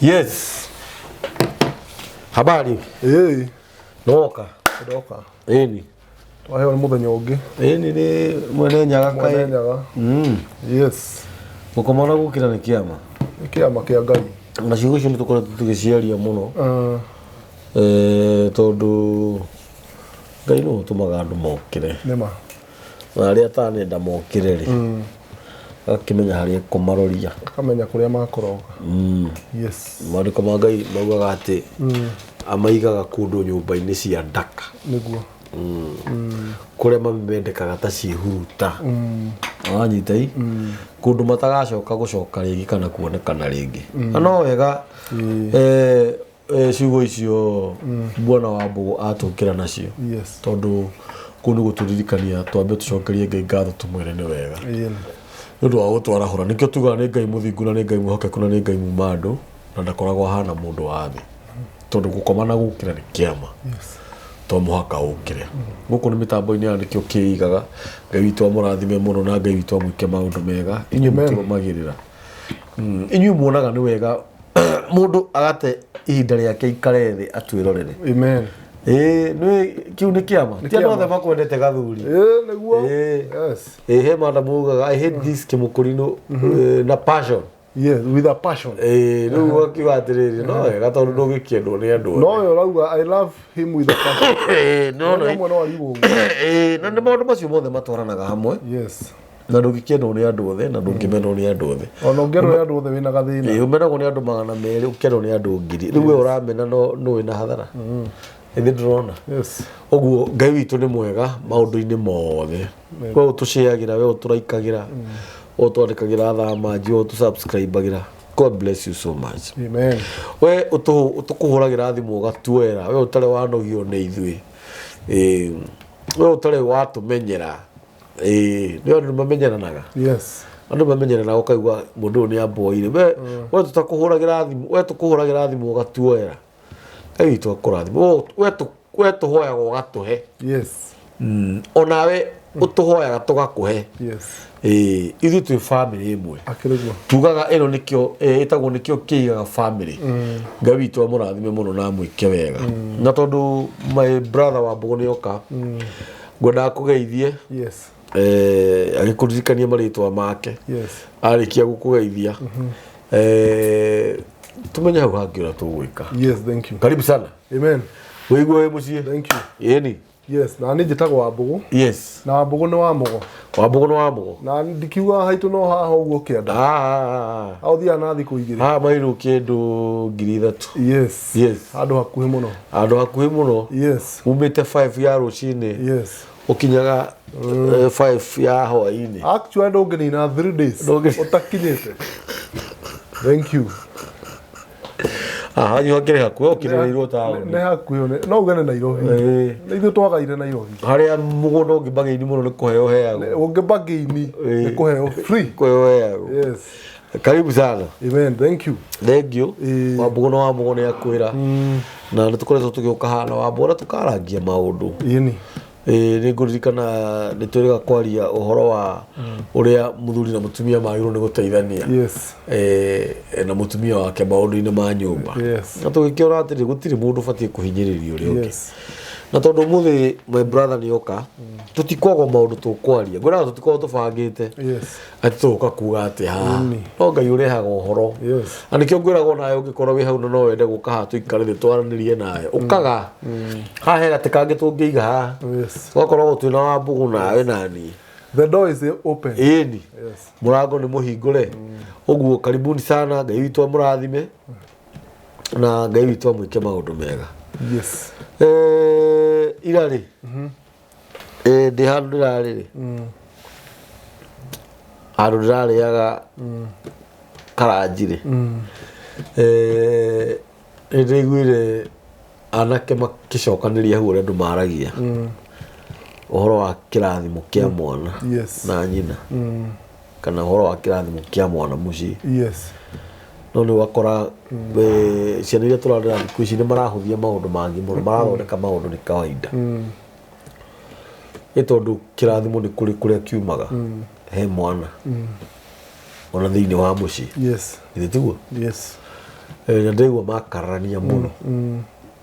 Yes. Habari. Ĩĩ. Nĩwoka? Ndoka. Ĩni. Twaheo nĩ mũthenya ũngĩ. Ĩni nĩ mwene Nyaga kaĩ. Mwene Nyaga. Yes. Gũkoma na gũkĩra nĩ kĩama. Nĩ kĩama kĩa Ngai. Na ciugo icio nĩ tũkoretwo tũgĩciaria mũno. Eh, tondũ Ngai nĩwe ũtũmaga andũ mokĩre. Nĩma. Na arĩa atanenda mokĩre rĩ, agakĩmenya harĩa ekũmaroria. Akamenya kũrĩa makoroga. Yes. Maandĩko ma Ngai maugaga atĩ amaigaga kũndũ nyũmba-inĩ cia ndaka. Nĩguo. Kũrĩa mamendekaga ta ciĩhuruta. Wanyita i? Kũndũ matagacoka gũcoka rĩngĩ kana kuonekana rĩngĩ. Na no wega eh, Eh, ciugo icio bwana wa mbũgũ atũkĩra nacio Yes. tondũ kũu nĩ gũtũririkania twambe tũcokerie ngai ngatho tũmwĩre nĩ wega Ĩĩ. nĩ ũndũ wa gũtwarahũra nĩkĩo tugaga nĩ ngai mũthingu na nĩ ngai mwĩhokeku na nĩ ngai muma andũ na ndakoragwo ahana mũndũ wa thĩ tondũ gũkoma na gũkĩra nĩ kĩama Yes. to mũhaka ũkĩre gũkũ nĩ mĩtambo-inĩ ya nĩkĩo kĩigaga ngai witũ amũrathime mũno na ngai witũ amwĩke maũndũ mega inyuĩ Amen. mũtũrũmagĩrĩra inyuĩ muonaga nĩ wega mũndũ agate ihinda rĩake ikare thĩ atwĩrorere. Amen. Ĩĩ nĩ kĩu nĩ kĩama. Ti andũ kĩama. othe makwendete gathuri. Ĩĩ nĩguo. Ĩĩ. Yes. Ĩĩ he madam ugaga I hate this kĩmũkũrinũ na passion. Yes, with a passion. Ĩĩ rĩu ũgakiuga atĩrĩrĩ no wega tondũ ndũgĩkĩendwo nĩ andũ othe. No we ũrauga I love him with a passion. Ĩĩ no no. Amwe no arigwo ũguo. Ĩĩ na nĩ maũndũ macio mothe matwaranaga hamwe. Yes. Na ndũngĩkĩendwo nĩ andũ othe na ndũngĩmenwo nĩ andũ othe. Ona ũngĩendwo nĩ andũ othe wĩna gathĩna. Ĩĩ ũmenagwo nĩ andũ 200 ũkerwo nĩ andũ 1000. Rĩu we ũramena no nũ wĩna hathara. Ĩthĩ ndũrona. Yes. Ũguo Ngai witũ nĩ mwega maũndũ-inĩ mothe. We ũtũceagĩra, we ũtũraikagĩra, we ũtwandĩkagĩra thaa manji, we ũtũsubscribagĩra. God bless you so much. Amen. We ũtũkũhũragĩra thimũ ũgatuoera, we ũtarĩ wanogio nĩ ithuĩ. Ĩĩ, we ũtarĩ watũmenyera. Ĩĩ, nĩ andũ mamenyeranaga. Yes. Andũ mamenyeranaga ũkaigua mũndũ ũyũ nĩ amboire. We we tũtakũhũragĩra thimũ, we tũkũhũragĩra thimũ ũgatuoera. Ngai witũ akũrathime. We we tũhoyaga ũgatũhe. Yes. Onawe ũtũhoyaga tũgakũhe. Yes. Ĩĩ, ithuĩ twĩ family ĩmwe. Akĩrĩ guo. Tugaga ĩno nĩkĩo ĩtagwo nĩkĩo kĩigaga family. Ngai witũ amũrathime mũno na amwĩke wega. Na tondũ my brother wa Mbũgũ nĩoka, ngwendaga kũgeithie Yes. Agĩkũririkania marĩtwa make. Yes. Arĩkia gũkũgeithia tũmenye hau hangĩ ũrĩa tũgwĩka. Yes, thank you. Karibu sana. Amen. Wĩigue wĩ mũciĩ. Thank you. Ĩni. Yes, na niĩ njĩtagwo Wambũgũ. Yes. Na Wambũgũ nĩ wa Mũgo. Wambũgũ nĩ wa Mũgo. Na ndikiugaga haitũ no haha ũguo kĩanda. Ah. Ũthiaga na thikũ igĩrĩ. Haha mairũ kĩndũ 3000. Yes. Yes. Handũ hakuhĩ mũno. Handũ hakuhĩ mũno. Yes. Umĩte 5 ya rũcinĩ. Yes. Ũkinyaga 5 ya hwaĩ-inĩ. Actually ndũngĩnina 3 days. Ũtakinyĩte. Thank you. Haha hanyu hakĩrĩ hakuhĩ ũkirĩrĩirwo taũni. Nĩ hakuhĩ no uge nĩ Nairobi. Nĩ ithuĩ twagaire Nairobi. Harĩa mũgũnda ũngĩ mbagĩini mũno nĩ kũheo heagwo. Ũngĩ mbagĩini nĩ kũheo free. Kũheo heagwo. Yes. Karibu sana. Amen. Thank you. Thank you. Wambũgũ na Wambũgũ nĩ akwĩra. Na nĩ tũkoretwo tũgĩũka haha na Wambũgũ na tũkarangia maũndũ. Ĩni. Ĩĩ nĩ ngũririkana nĩ twĩrĩga kwaria ũhoro wa ũrĩa mũthuri na mũtumia magĩrĩirwo nĩ gũteithania. Yes. Na mũtumia wake maũndũ-inĩ ma nyũmba. Yes. Na tũgĩkĩona atĩrĩ gũtirĩ mũndũ ũbatiĩ kũhinyĩrĩria ũrĩa ũngĩ. Yes. Na tondũ ũmũthĩ my brother nĩ oka, tũtikwagwo maũndũ tũkwaria. Ngwĩraga tũtikoragwo tũbangĩte. Yes. Atĩ tũgũka kuga atĩ haha. No Ngai ũrehaga ũhoro. Yes. Na nĩkĩo ngwĩraga onawe ũngĩkorwo wĩ hau na no wende gũka haha tũikare thĩ twaranĩrie nawe. Ũkaga. Haha he gatĩ kangĩ tũngĩiga haha. Yes. Tũgakoragwo twĩna Wambũgũ nawe na niĩ. The door is open. Ĩni. Yes. Mũrango nĩ mũhingũre. Ũguo karibuni sana Ngai witũ amũrathime na Ngai witũ amwĩke maũndũ mega. Yes. Ira rĩ ndĩ handũ ndĩrarĩ rĩ handũ ndĩrarĩaga karanji rĩ nĩ ndĩraiguire anake makĩcokanĩria hau ũrĩa andũ maragia ũhoro wa kĩrathimo kĩa mwana Yes. na nyina kana ũhoro wa kĩrathimo kĩa mwana mũciĩ. Yes. No nĩ ũgakora ciana iria tũrarera thikũ ici nĩ marahũthia maũndũ mangĩ mũno, marathondeka maũndũ nĩ kawaida. Nĩ tondũ kĩrathimo nĩ kũrĩ kũrĩa kiumaga he mwana ona thĩinĩ wa mũciĩ. Yes. Githĩ tiguo? Yes. Na ndĩraigua makararania mũno.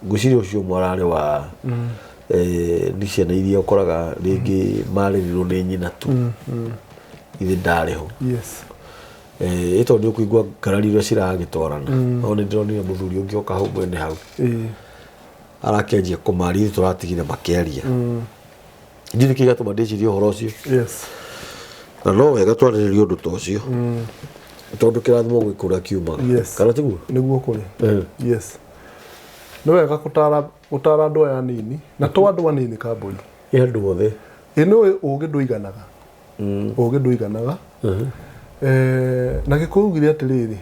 Ngwĩciria ũcio ũmwe ararĩ wa nĩ ciana iria ũkoraga rĩngĩ marerirwo nĩ nyina tu, ithe ndarĩ ho. Ĩ tondũ nĩ ũkũigua ngarari iria ciragĩtwarana, no nĩ ndĩronire mũthuri ũngĩ oka hau mwene hau arakĩanjia kũmaria, ithuĩ tũratigire makĩaria. Ndiũĩ nĩkĩ gĩatũma ndĩcirie ũhoro ũcio. Na no wega twarĩrĩrie ũndũ ta ũcio tondũ kĩrathimo gwĩ kũrĩa kiumaga. Kana tiguo? Nĩguo kũrĩ. Yes, nĩ wega gũtara gũtara andũ aya anini na to andũ anini kambũri. Ĩ andũ othe. Ĩ nĩũĩ ũgĩ ndũiganaga. Ũgĩ ndũiganaga. Na Gĩkũyũ ugire atĩrĩrĩ,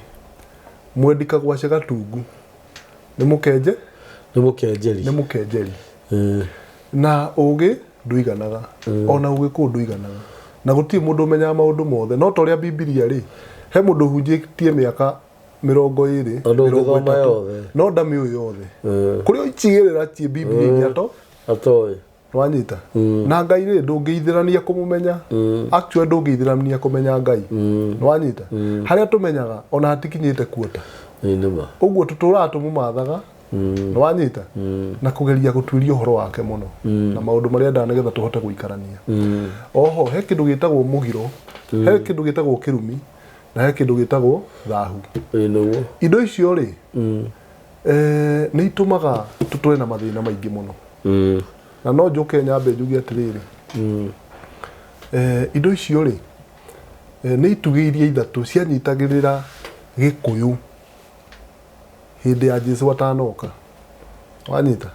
mwendi kagwace gatungu nĩ mũkenje. Nĩ mũkenjeri. Nĩ mũkenjeri. Na ũgĩ ndũiganaga, ona ũgĩkũyũ ndũiganaga, na gũtirĩ mũndũ ũmenyaga maũndũ mothe. No ta ũrĩa Bibilia rĩ, he mũndũ ũhunjĩtie mĩaka 20, Na mĩrongo ndũngĩthoma 30, yothe. no ndamĩũĩ yothe. Kũrĩa icigĩrĩra ciĩ Bibilia-inĩ ato Atoĩ. Wanyita na Ngai rĩ, ndũngĩithĩrania kũmũmenya. Actually ndũngĩithĩrania kũmenya Ngai. Wanyita harĩa tũmenyaga ona hatikinyĩte kuota. Ĩ nĩ ma. Ũguo tũtũraga tũmũmathaga, nĩwanyita, na kũgeria gũtuĩria ũhoro wake mũno na maũndũ marĩa endaga nĩgetha tũhote gũikarania. Oho he kĩndũ gĩtagwo mũgiro, he kĩndũ gĩtagwo kĩrumi, na he kĩndũ gĩtagwo thahu. Ĩ nĩguo. Indo icio rĩ, nĩ itũmaga tũtũre na mathĩna maingĩ mũno. Na no njũke nyambe njuge atĩrĩrĩ, indo icio rĩ, nĩ itugĩ iria ithatũ cianyitagĩrĩra Gĩkũyũ hĩndĩ ya Jesu atanoka. Wanyita?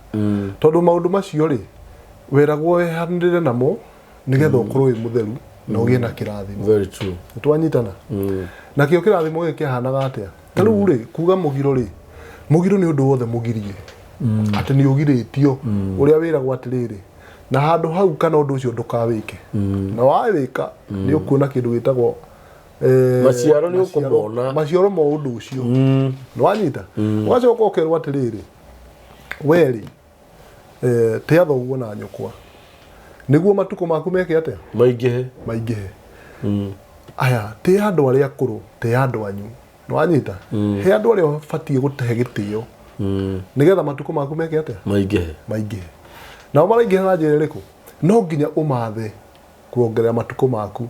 Tondũ maũndũ macio rĩ, weragwo wehanĩrĩre namo nĩgetha ũkorwo wĩ mũtheru na ũgĩe na kĩrathimo. Very true. Twanyitana? Nakĩo kĩrathimo gĩkĩ kĩahanaga atĩa? Ta rĩu rĩ, kuga mũgiro rĩ, mũgiro nĩ ũndũ wothe mũgirie, atĩ nĩ ũgirĩtio, ũrĩa wĩragwo atĩrĩrĩ, na handũ hau kana ũndũ ũcio ndũkawĩke, na wawĩka nĩ ũkuona kĩndũ gĩtagwo Maciaro nĩ ũkũmona. Maciaro ma ũndũ ũcio. Nĩwanyita? Ũgacoka ũkerwo atĩrĩrĩ, we rĩ, tĩa thoguo na nyũkwa nĩguo matukũ maku meke atĩa? Maingĩhe. Maingĩhe. Aya, tĩa andũ arĩa akũrũ, tĩa andũ anyu. Nĩwanyita? He andũ arĩa ũbatiĩ gũtehe gĩtĩo nĩgetha matukũ maku meke atĩa? Maingĩhe. Maingĩhe. Nao maraingĩha na njĩra ĩrĩkũ? No nginya ũmathe kuongerera matukũ maku,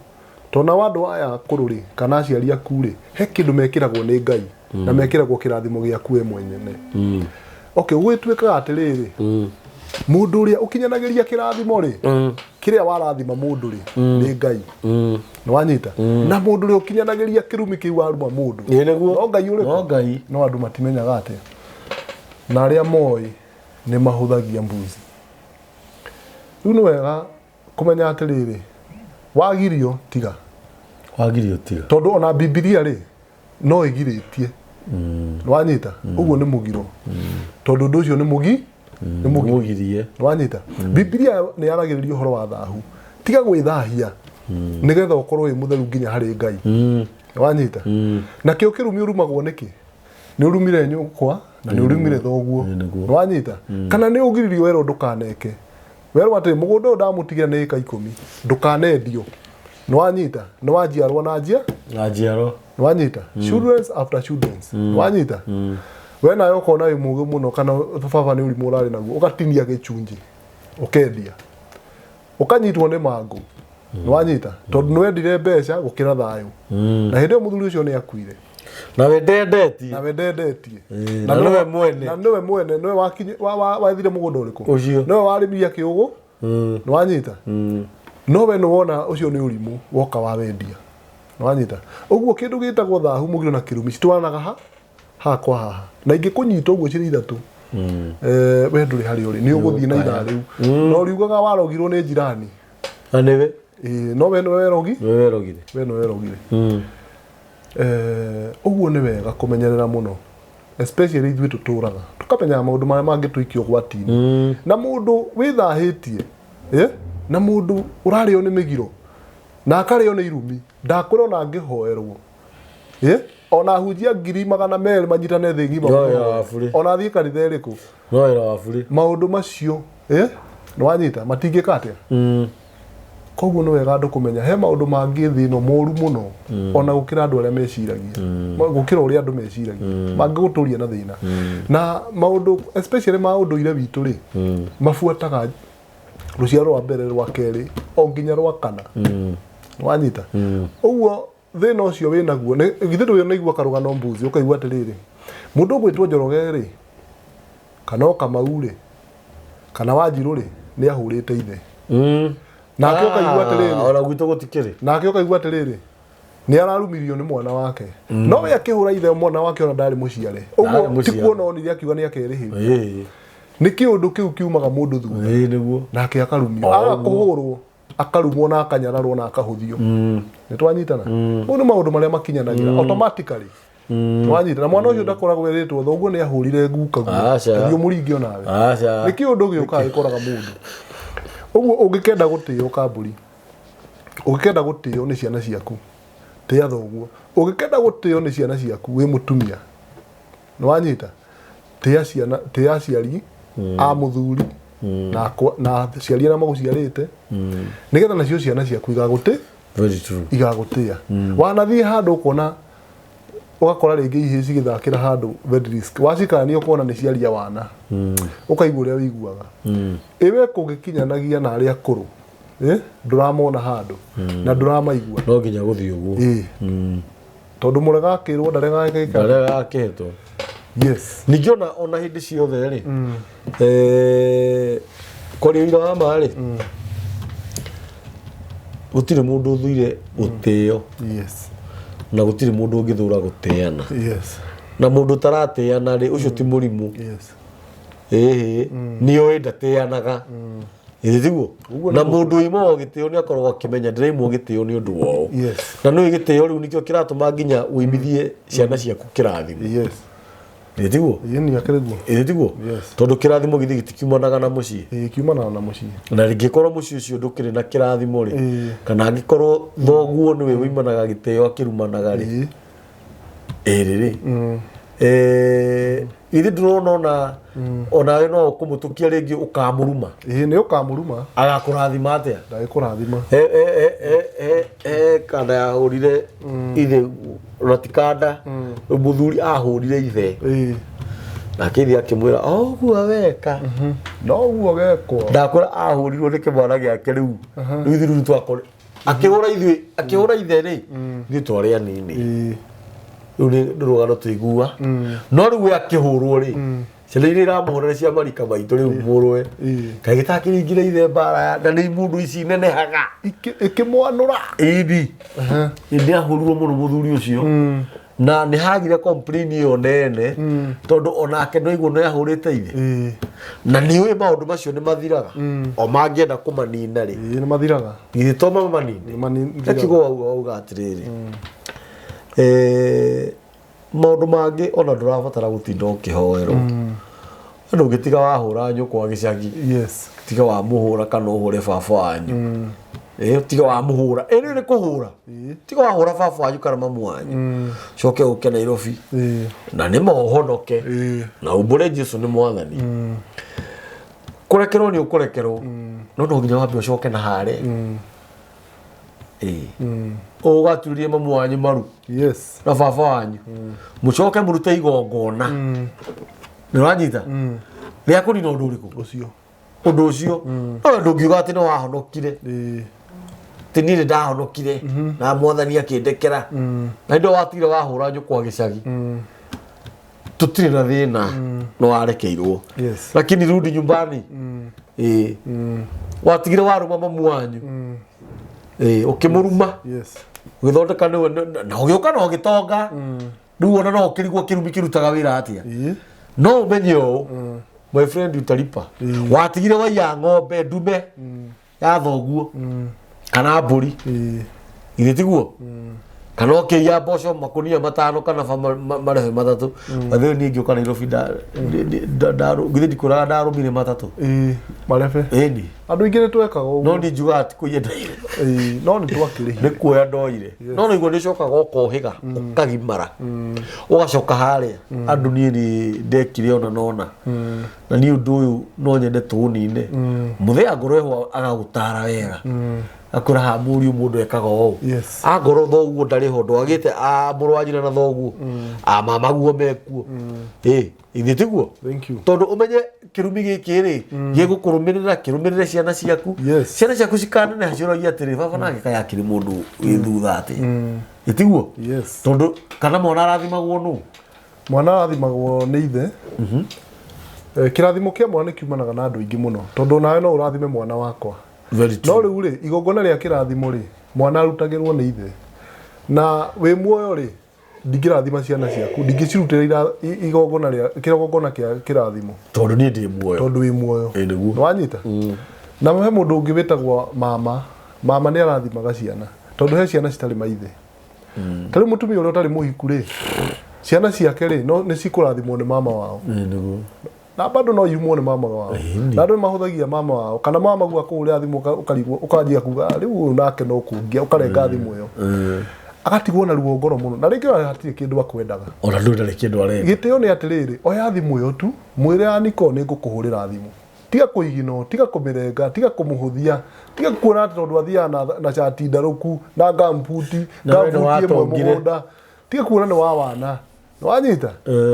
tondũ nao andũ aya akũrũ rĩ, kana aciari aku rĩ, he kĩndũ mekĩragwo nĩ Ngai na mekĩragwo kĩrathimo gĩaku we mwenyene. Okay, gũgĩtuĩkaga atĩrĩrĩ, mũndũ ũrĩa ũkinyanagĩria kĩrathimo rĩ, kĩrĩa warathima mũndũ rĩ, nĩ Ngai. Nĩwanyita? Na mũndũ ũrĩa ũkinyanagĩria kĩrumi kĩu waruma mũndũ, Ĩ nĩguo. no Ngai ũrĩkũ? No Ngai. No andũ matimenyaga atĩa, na arĩa moĩ nĩ mahũthagia mbuzi. Rĩu nĩ wega kũmenya atĩrĩrĩ, wagirio tiga. Wagirio tiga. Tondũ ona Bibilia rĩ, no ĩgirĩtie. Nĩwanyita? Ũguo nĩ mũgiro, tondũ ũndũ ũcio nĩ mũgi nĩ mũgiro. Mũgirie. Nĩwanyita? Bibilia nĩ yaragĩrĩria ũhoro wa thahu. Tiga gwĩthahia nĩgetha ũkorwo wĩ mũtheru nginya harĩ Ngai. Nĩwanyita? Nakĩo kĩrumi ũrumagwo nĩkĩ? Nĩ ũrumire nyũkwa na nĩ ũrumire thoguo. Nĩguo. Nĩwanyita? Kana nĩ ũgiririo werwo ndũkaneke, werwo atĩ mũgũnda ũyũ ndamũtigira nĩ ĩka 10, ndũkanendio. Nĩwanyita? Nĩ wanjiarwo na njia Na njiaro. Nĩwanyita? Childrens after childrens. Nĩwanyita? We nawe ũkona wĩ mũgĩ mũno, kana baba nĩ ũrimũ ũrarĩ naguo, ũgatinia gĩcunjĩ ũkendia, ũkanyitwo nĩ mangũ. Nĩwanyita? Tondũ nĩwendire mbeca gũkĩra thayũ. Na hĩndĩ ĩyo mũthuri ũcio nĩ akuire. Na we ndendetie. Na we ndendetie. Na nĩwe mwene. Na nĩwe mwene, nĩwe waethire mũgũnda ũrĩkũ? Ũcio. Nĩwe warĩmirie kĩũgũ. Nĩwanyita? No we nĩwona ũcio nĩ ũrimũ, woka wawendia. Nĩwanyita? Ũguo kĩndũ gĩtagwo thahu, mũgiro na kĩrumi citwaranaga ha haha kwa haha, na ingĩkũnyita ũguo cirĩ ithatũ, we ndũrĩ harĩa ũrĩ, nĩ ũgũthiĩ na ithaa rĩu no riugaga warogirwo nĩ njirani. Na nĩwe. Ĩĩ, no we nĩwe werogi. Nĩwe werogire. We nĩwe werogire. Ũguo nĩ wega kũmenyerera mũno, especially ithuĩ tũtũraga tũkamenyaga maũndũ marĩa mangĩtũikia ũgwati-inĩ. Na mũndũ wĩthahĩtie, na mũndũ ũrarĩo nĩ mĩgiro na akarĩo nĩ irumi, ndakwĩra ona angĩhoerwo, ona hunjia 200,000 manyitane thĩ ng'ima, No wĩra wa bure. ona athiĩ kanitha ĩrĩkũ, No wĩra wa bure. Maũndũ macio, nĩwanyita, matingĩka atĩa? Koguo nĩ wega andũ kũmenya he maũndũ mangĩ thĩ ĩno moru mũno ona gũkĩra andũ arĩa meciragia, gũkĩra ũrĩa andũ meciragia mangĩgũtũria na thĩna na maũndũ especially ma ũndũire witũ rĩ, mabuataga rũciaro rwa mbere, rwa kerĩ, o nginya rwa kana. Wanyita ũguo thĩna ũcio wĩnaguo githĩ ndũrĩ ũnaigua karũgano mbuzi ũkaigua atĩrĩrĩ, mũndũ ũgwĩtwo Njoroge rĩ, kana o Kamau rĩ, kana Wanjirũ rĩ, nĩ ahũrĩte ithe. Nake ũkaigua atĩrĩrĩ, Ona gwitũ gũtikĩrĩ. Nake ũkaigua atĩrĩrĩ, nĩ ararumirio nĩ mwana wake, no we akĩhũra ithe mwana wake ona ndarĩ mũciare. Ndarĩ Ũguo ti mũciare. kuona onire akiuga nĩ akerĩhĩria. Nĩ kĩũndũ kĩu kiumaga mũndũ thutha. Ĩĩ nĩguo. Nake akarumio, O aga ũguo. kũhũrwo, akarumwo na akanyararwo na akahũthio. Nĩ twanyitana? Mau nĩ maũndũ marĩa makinyanagĩra automatically. Wanyita? Na mwana ũcio ndakoragwo erĩtwo thoguo nĩ ahũrire guka guo. Aca. Tondũ mũringi onawe. Aca. Nĩ kĩũndũ gĩũkaga gĩkoraga mũndũ ũguo. Ũngĩkenda gũtĩo kambũri, ũngĩkenda gũtĩo nĩ ciana ciaku, tĩa thoguo. Ũngĩkenda gũtĩo nĩ ciana ciaku wĩ mũtumia, nĩ wanyita, tĩa ciana, tĩa aciari a mũthuri na aciari arĩa magũciarĩte, nĩgetha nacio ciana ciaku igagũtĩ Very true. Igagũtĩa. Wanathiĩ handũ ũkona, ũgakora rĩngĩ ihĩĩ cigĩthakĩra handũ very risk, wacikarania ũkona nĩ ciaria wana, ũkaigua ũrĩa wĩiguaga. Ĩwe kũngĩkinyanagia na arĩa akũrũ, eh, ndũramona handũ na ndũramaigua. No nginya gũthiĩ ũguo. Ĩĩ, tondũ mũrega akĩrwo ndarega gĩka. Ndarega akĩhetwo. Yes. Ningĩ ona hĩndĩ ciothe rĩ, kwaria ũira wa ma rĩ, gũtirĩ mũndũ ũthũire gũtĩo na gũtirĩ mũndũ ũngĩthũra gũtĩana. Na mũndũ ũtaratĩana rĩ, ũcio ti mũrimũ. Ĩhĩ, nĩoĩ ndatĩanaga. Ĩĩ tiguo? Ũguo. Na mũndũ ũimagwo gĩtĩo nĩ akoragwo akĩmenya ndĩraimwo gĩtĩo nĩ ũndũ wao. Na nĩũĩ gĩtĩo rĩu nĩkĩo kĩratũma nginya ũimithie ciana ciaku kĩrathimo. Ĩĩ tiguo? Ĩĩ, nĩ akĩrĩ guo. Ĩĩ tiguo? Yes. Tondũ kĩrathimo githĩ gĩtikiumanaga na mũciĩ? Ĩĩ, kiumanaga na mũciĩ. Na rĩngĩkorwo mũciĩ ũcio ndũkĩrĩ na kĩrathimo rĩ, kana angĩkorwo thoguo nĩwe ũimanaga gĩtĩo akĩrumanaga rĩ, ĩrĩ rĩ, githĩ ndũrona onawe no ũkũmũtũkia rĩngĩ ũkamũruma? Ĩĩ, nĩ ũkamũruma. Agakũrathima atĩa? Ndagĩkũrathima. He kanda yahũrire ithe, na ti kanda, mũthuri ahũrire ithe, nake ithe akĩmwĩra o ũguo weka no ũguo gekwo. Ndakwĩra ahũrirwo nĩ kĩmwana gĩake. Rĩu ithuĩ rĩu twakore akĩhũra ithuĩ, akĩhũra ithe rĩ, ithuĩ twarĩ anini. Rĩu nĩ rũgano tũigua, no rĩu we akĩhũrwo rĩ, ciana iria iramũhũra nĩ cia marika maitũ rĩu mũrũwe. Kaĩ gĩtakĩringire ithe mbara na nĩ imundu ici nenehaga. Ĩkĩmwanũra. Ĩni nĩ ahũrirwo mũno mũthuri ũcio, na nĩ hagire complain ĩyo nene, tondũ onake no igua nĩ ahũrĩte ithe. Na nĩ ũĩ maũndũ macio nĩ mathiraga o mangĩenda kũmanina rĩ. Ĩĩ, nĩ mathiraga. Githĩ to mamanine? Nĩ mathiraga. Kiugo wauga atĩrĩrĩ, maũndũ mangĩ ona ndũrabatara gũtinda ũkĩhoerwo. Andũ ũngĩtiga wahũra nyũkwa gĩcagi, tiga wamũhũra kana ũhũre baba wanyu. Tiga wamũhũra, ĩrĩ nĩ kũhũra, tiga wahũra baba wanyu kana mamu wanyu, coke ũke Nairobi na nĩ ma ũhonoke na umbũre Jesu nĩ mwathani. Kũrekerwo nĩ ũkũrekerwo, no no nginya wambe ũcoke na harĩa. Ĩĩ, ũgaturie mamu wanyu maru na baba wanyu, mũcoke mũrute igongona. Nĩ ũranyita rĩa kũnina ũndũ ũrĩkũ? Ũcio. Ũndũ ũcio no we ndũngiuga atĩ nĩ wahonokire, atĩ niĩ nĩ ndahonokire na mwathani akĩndekera, na indo watigire wahũra nyũkwa gĩcagi, tũtirĩ na thĩna, no warekeirwo. Lakini rudi nyumbani. Ĩĩ, watigire warũma mamu wanyu. Ĩĩ, ũkĩmũruma, ũgĩthondeka nĩwe na ũgĩũka na ũgĩtonga. Rĩu ona no ũkĩrigwo kĩrumi kĩrutaga wĩra atĩa. No ũmenye ũũ, my friend, utalipa. Watigire waiya ng'ombe ndume ya thoguo kana mbũri. Githĩ tiguo? Kana ũkĩiya mboco makũnia 5 kana ba marebe 3. Bathe niĩ ngĩũka Nairobi githĩ ndikwĩraga ndarũmire 3? Ĩĩ, marebe. Ĩni. Andũ aingĩ nĩ twekaga ũguo. No niĩ njugaga ti kũiya ndaiyire. Ĩĩ, no nĩ twakĩrĩhire. Nĩ kuoya ndoire, no nĩguo nĩ ũcokaga ũkohĩga ũkagimara ũgacoka harĩa andũ. Niĩ nĩ ndekire ona nona na niĩ ũndũ ũyũ no nyende tũũnine. Mũthenya ngoro ĩho agagũtara wega. Akwĩra ha mũriũ mũndũ ekaga ũũ. Yes. Angorwo thoguo ndarĩ ho ndwagĩte a mũrũ wa nyina na thoguo a mamaguo mekuo. Ĩ ithuĩ tiguo. Thank you. Tondũ ũmenye kĩrumi gĩkĩ rĩ gĩgũkũrũmĩrĩra kĩrũmĩrĩre ciana ciaku. Yes. Ciana ciaku cikaneneha ciũragia atĩrĩ baba nake kaĩ akĩrĩ mũndũ wĩ thutha atĩ. Ĩ tiguo. Yes. Tondũ kana mwana arathimagwo nũ? Mwana arathimagwo nĩ ithe. Eh, kĩrathimo kĩa mwana nĩ kiumanaga na andũ aingĩ mũno tondũ nawe no ũrathime mwana wakwa. Very No rĩu rĩ, igongona rĩa kĩrathimo rĩ, mwana arutagĩrwo nĩ ithe. Na wĩ muoyo rĩ, ndingĩrathima ciana ciaku, ndingĩcirutĩra igongona rĩa kĩgongona kĩa kĩrathimo Tondũ niĩ ndĩ muoyo. tondũ wĩ muoyo. Ĩ nĩguo. Nĩwanyita? Na he mũndũ ũngĩ wĩtagwo mama. Mama nĩ arathimaga ciana tondũ he ciana citarĩ maithe. Ta rĩu mũtumia ũrĩa ũtarĩ mũhiku rĩ, ciana ciake rĩ, no nĩ cikũrathimwo nĩ mama wao. Ĩ nĩguo. Na bado no irumwo nĩ mama wao. Ĩni. Na andũ nĩ mahũthagia mama wao kana mama guo akũhũrĩra thimũ ũkarigwo ũkanjia kuga "Ah, rĩu ũyũ nake no kũngia ũkarenga thimũ ĩyo. Agatigwo na ruo ngoro mũno na rĩngĩ ona hatirĩ kĩndũ akwendaga. Ona ndũrĩ ndarĩ kĩndũ arenda. Gĩtĩo nĩ atĩrĩrĩ, oya thimũ ĩyo tu mwĩre Aniko nĩ ngũkũhũrĩra thimũ. Tiga kũigino, tiga kũmĩrenga, tiga kũmũhũthia, tiga kuona atĩ tondũ athiaga na cati ndarũku na ngambuti, Na we nĩ ngambuti ĩmwe watongire. mũgũnda. Tiga kuona nĩ wa wana. Nĩwanyita?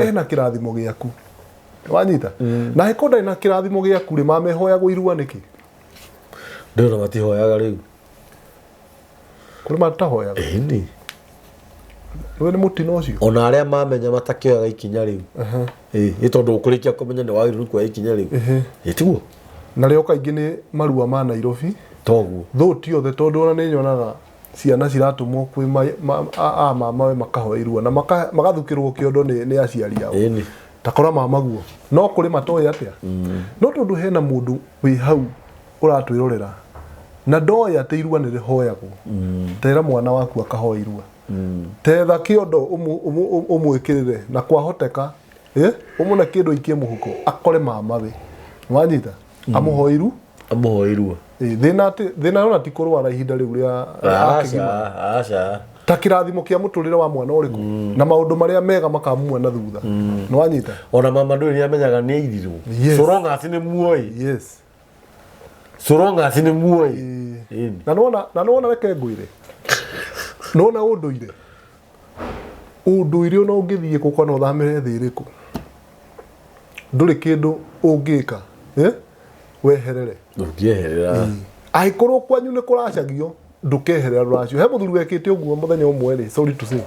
Ena kĩrathimo gĩaku. Nĩwanyita? Na angĩkorwo ndarĩ na kĩrathimo gĩaku rĩ, mamehoyagwo irua nĩkĩ? Ndĩrona matihoyaga rĩu. Kũrĩ matahoyaga. Ĩni. Rĩu nĩ mũtino ũcio. Ona arĩa mamenya matakĩoyaga ikinya rĩu. Ĩ ĩ tondũ ũkũrĩkia kũmenya nĩ wagĩrĩirwo nĩ kuoya ikinya rĩu. Ĩ tiguo. Narĩo kaingĩ nĩ marua ma Nairobi. Toguo. Though ti othe tondũ ona nĩ nyonaga ciana ciratũmwo kwĩ a mamawe makahoya irua na magathukĩrwo kĩondo nĩ aciari ao. Ĩni. Takora mamaguo. No kũrĩ matoĩ atĩa? No tondũ hena mũndũ wĩ hau ũratwĩrorera na ndoĩ atĩ irua nĩ rĩhoyagwo. Tera mwana waku akahoe irua. Tetha kĩondo ũmwĩkĩrĩre na kwahoteka ũmũne kĩndũ aikie mũhuko akore mamawe. Wanyita? Amũhoe iru. Amũhoe irua. Thĩna atĩ thĩna ona ti kũrwara ihinda rĩu rĩa akĩgima. Aca, aca. Ta kĩrathimo kĩa mũtũrĩre wa mwana ũrĩkũ na maũndũ marĩa mega makamumwa na thutha. Nĩwanyita? Ona mama ndũrĩ nĩamenyaga nĩ airirwo. Yes. So long as nĩ muoĩ. Yes. So long as nĩ muoĩ. Ĩni. Na nĩwona na nĩwona reke ngwĩre. Nĩwona ũndũire. Ũndũire ona ũngĩthiĩ kũ kana ũthamĩre thĩ ĩrĩkũ. Ndũrĩ kĩndũ ũngĩka. Weherere. Ndũngĩeherera. Angĩkorwo kwanyu nĩ kũracagio ndũkeherera rũracio. He mũthuri wekĩte ũguo mũthenya ũmwe rĩ, sorry to say.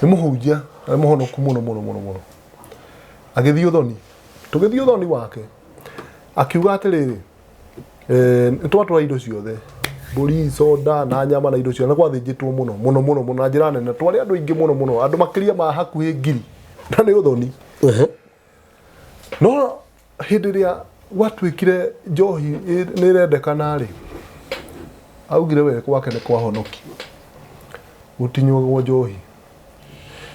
Nĩ mũhunjia, na nĩ mũhonoku mũno mũno mũno mũno. Agĩthiĩ ũthoni. Tũgĩthiĩ ũthoni wake. Akiuga atĩrĩrĩ, nĩ twatwara indo ciothe. Mbũri, soda na nyama na indo ciothe. Na gwathĩnjĩtwo mũno mũno mũno mũno na njĩra nene. Twarĩ andũ aingĩ mũno mũno, andũ makĩria ma hakuhĩ 1,000. Na nĩ ũthoni. No hĩndĩ ĩrĩa gwatuĩkire njohi nĩ ĩrendekana rĩ, augire we gwake nĩ kwahonoki. Gũtinyuagwo njohi.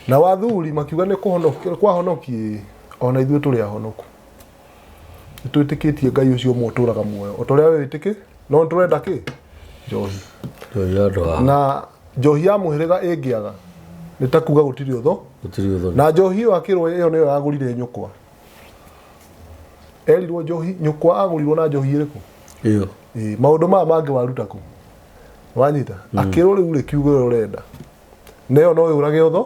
Na wathuri makiuga nĩ kwahonoki, ona ithuĩ tũrĩ ahonoku. Nĩ twĩtĩkĩtie Ngai ũcio ũmwe ũtũraga muoyo. O ta ũrĩa we wĩtĩkĩ, no nĩ tũrenda kĩ? Njohi. Njohi ya andũ a. Na njohi ya mũhĩrĩga ĩngĩaga, nĩ ta kuga gũtirĩ ũtho. Gũtirĩ ũthoni. Na njohi ĩyo akĩrwo ĩyo nĩyo yagũrire nyũkwa. Erirwo njohi, nyũkwa agũrirwo na njohi ĩrĩkũ? Ĩyo. Ĩ, maũndũ maya mangĩ waruta kũ? Wanyita? Akĩrwo rĩu rĩ kiugo ũrĩa ũrenda. Na ĩyo no yũrage ũtho.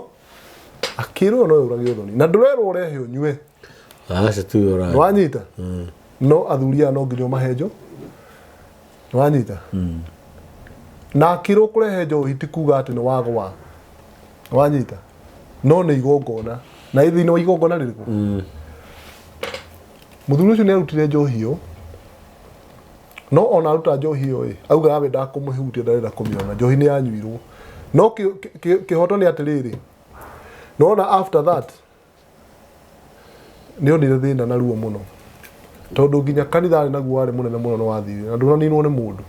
Akĩrwo ĩyo no yũrage ũthoni. Na ndũrerwo ũrehe ũnyue. Aca tu ũrahe. Wanyita? No athuri aya no nginya ũmahe Wanyita? Na akĩrwo kũrehe njohi ti kuga atĩ nĩ wagwa. Wanyita? No nĩ igongona. Na ĩ thĩinĩ wa igongona rĩrĩkũ? Mũthuri ũcio nĩ arutire njohi ĩyo. No ona aruta njohi ĩyo ĩ, auga we ndakũmĩhutia ndarenda kũmĩona. Njohi nĩ yanyuirwo. No kĩhoto nĩ atĩrĩrĩ. Nona after that nĩ onire thĩna na ruo mũno. Tondũ nginya kanitha arĩ naguo warĩ mũnene mũno nĩ wathirire. Na ndũnaninwo nĩ mũndũ.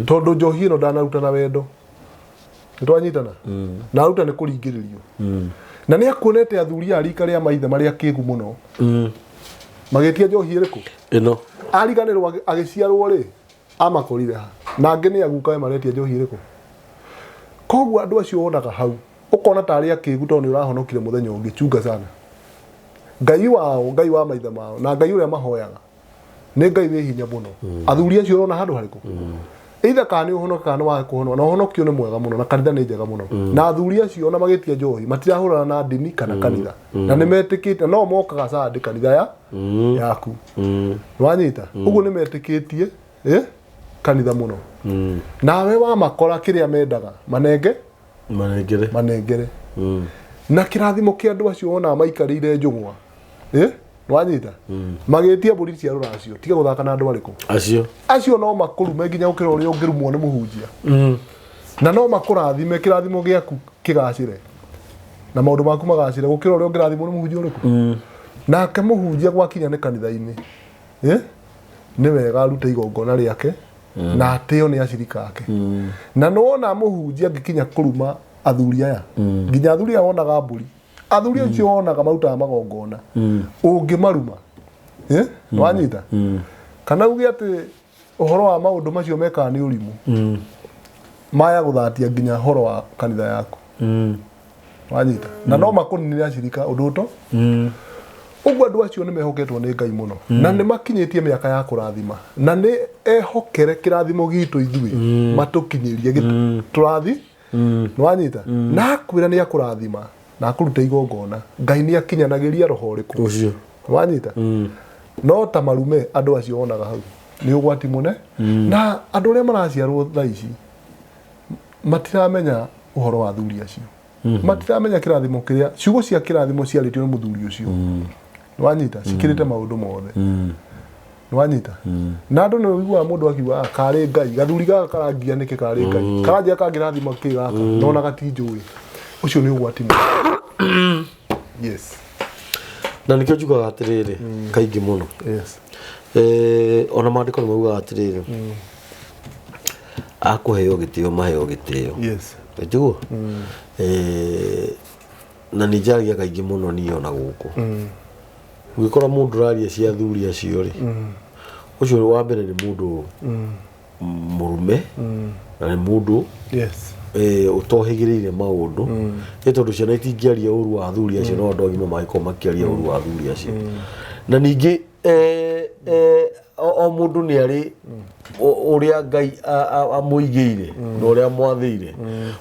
Tondũ njohi ĩno ndanaruta na wendo. Nĩ twanyitana? Na aruta nĩ kũringĩrĩrio. Na nĩ akuonete athuri a rika rĩa maithe marĩa akĩgu mũno. Magĩtia njohi ĩrĩkũ? Ĩno. Ariganĩrwo agĩciarwo rĩ, amakorire ha. Na angĩ nĩ agukawe maretia njohi ĩrĩkũ? Koguo andũ acio wonaga hau, ũkona tarĩ akĩgu tondũ nĩ ũrahonokire mũthenya ũngĩ, chunga sana. Ngai wao, Ngai wa maithe mao, na Ngai ũrĩa mahoyaga, nĩ Ngai wĩ hinya mũno. Athuri acio ũrona handũ harĩkũ? Either kana nĩ ũhonoke kana nĩ wage kũhonoka, na ũhonokio nĩ mwega mũno na kanitha nĩ njega mũno. Na athuri acio ona magĩtia njohi matirahũrana na ndini kana kanitha, na nĩ metĩkĩtie no mokaga Sunday kanitha ya yaku. Wanyita ũguo nĩ metĩkĩtie kanitha mũno. Nawe wamakora kĩrĩa mendaga manenge manengere manengere. Na kĩrathimo kĩa andũ acio wonaga maikarĩire njũng'wa, wanyita magĩtia mbũri cia rũracio, tiga gũthaka na andũ arĩkũ acio. Acio no makũrume nginya gũkĩra ũrĩa ũngĩrumwo nĩ mũhunjia, na no makũrathime kĩrathimo gĩaku kĩgacĩre na maũndũ maku magacĩre gũkĩra ũrĩa ũngĩrathimwo nĩ mũhunjia ũrĩkũ. Nake mũhunjia gwakinya nĩ kanitha-inĩ, nĩ wega arute igongona rĩake na atĩo nĩ acirika ake. Na nĩwona mũhunjia angĩkinya kũruma athuri aya, nginya athuri aya wonaga mbũri, athuri acio wonaga marutaga magongona, ũngĩmaruma, wanyita kana uge atĩ ũhoro wa maũndũ macio mekaga nĩ ũrimũ, maya gũthatia nginya horo wa kanitha yaku. Wanyita na no makũninĩre acirika ũndũ ũto ũguo. Andũ acio nĩ mehoketwo nĩ Ngai mũno na nĩ makinyĩtie mĩaka ya kũrathima, na nĩ ehokere kĩrathimo gitũ ithuĩ matũkinyĩrie tũrathi. Nĩwanyita na akwĩra nĩ akũrathima na akũruta igongona, Ngai nĩ akinyanagĩria roho ũrĩkũ ũcio. Wanyita no ta marume andũ acio wonaga hau nĩ ũgwati mũne. Na andũ arĩa maraciarwo thaa ici matiramenya ũhoro wa athuri acio, matiramenya kĩrathimo kĩrĩa ciugo cia kĩrathimo ciarĩtio nĩ mũthuri ũcio. Wanyita cikĩrĩte maũndũ mothe. Wanyita na andũ nĩ ũiguaga mũndũ akiuga, "Ah, karĩ Ngai gathuri gaka karangia nĩkĩ, karĩ Ngai karanjia kangĩrathima kĩ gaka nona gatinjũĩ." Ũcio nĩ ũgwati mũno. Yes. Na nĩkĩo njugaga atĩrĩrĩ kaingĩ mũno, ona maandĩko nĩ maugaga atĩrĩrĩ, akũheo gĩtĩo maheo gĩtĩo. Tiguo? Na nĩ njaragia kaingĩ mũno niĩ ona gũkũ, ũgĩkora mũndũ ũraria cia athuri acio rĩ, ũcio wa mbere nĩ mũndũ mũrume na nĩ mũndũ ũtohĩgĩrĩire maũndũ, nĩ tondũ ciana itingĩaria ũru wa athuri acio, no andũ agima mangĩkorwo makĩaria ũru wa athuri acio. Na ningĩ o mũndũ nĩ arĩ ũrĩa Ngai amũigĩire na ũrĩa amwathĩire.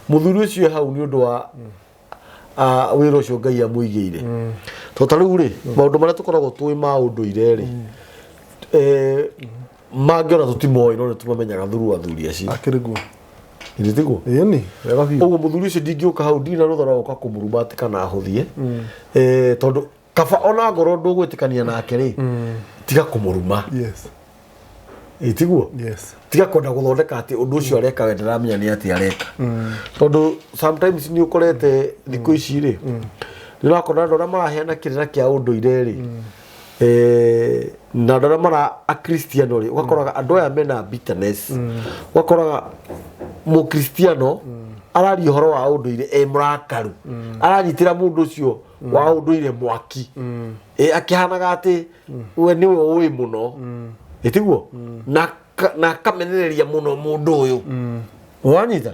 Mũthuri ũcio e hau nĩ ũndũ wa wĩra ũcio Ngai amũigĩire, tondũ ta rĩu rĩ, maũndũ marĩa tũkoragwo tũĩ ma ũndũire rĩ, mangĩ ona tũtimoĩ, no nĩ tũmamenyaga through athuri acio. Akĩrĩ guo. Githĩ tiguo? Ĩni wega biũ. Ũguo mũthuri ũcio ndingĩũka hau ndina rũtha rwa gũka kũmũruma atĩ kana ahũthie, tondũ kaba ona ngorwo ndũgwĩtĩkania nake rĩ, tiga kũmũruma. Ĩ tiguo? Yes. Tiga kwenda gũthondeka atĩ ũndũ ũcio areka we ndaramenya nĩ atĩ areka, tondũ sometimes nĩ ũkorete thikũ ici rĩ, nĩ ũrakora andũ arĩa maraheana kĩrĩra kĩa ũndũire rĩ, na andũ arĩa mara akristiano rĩ, ũgakoraga andũ aya mena bitterness. Ũgakoraga mũkristiano araria ũhoro wa ũndũire e mũrakaru, aranyitĩra mũndũ ũcio wa ũndũire mwaki, akĩhanaga atĩ we nĩwe ũĩ mũno. Ĩtiguo? Na akamenereria mũno mũndũ ũyũ. Wanyita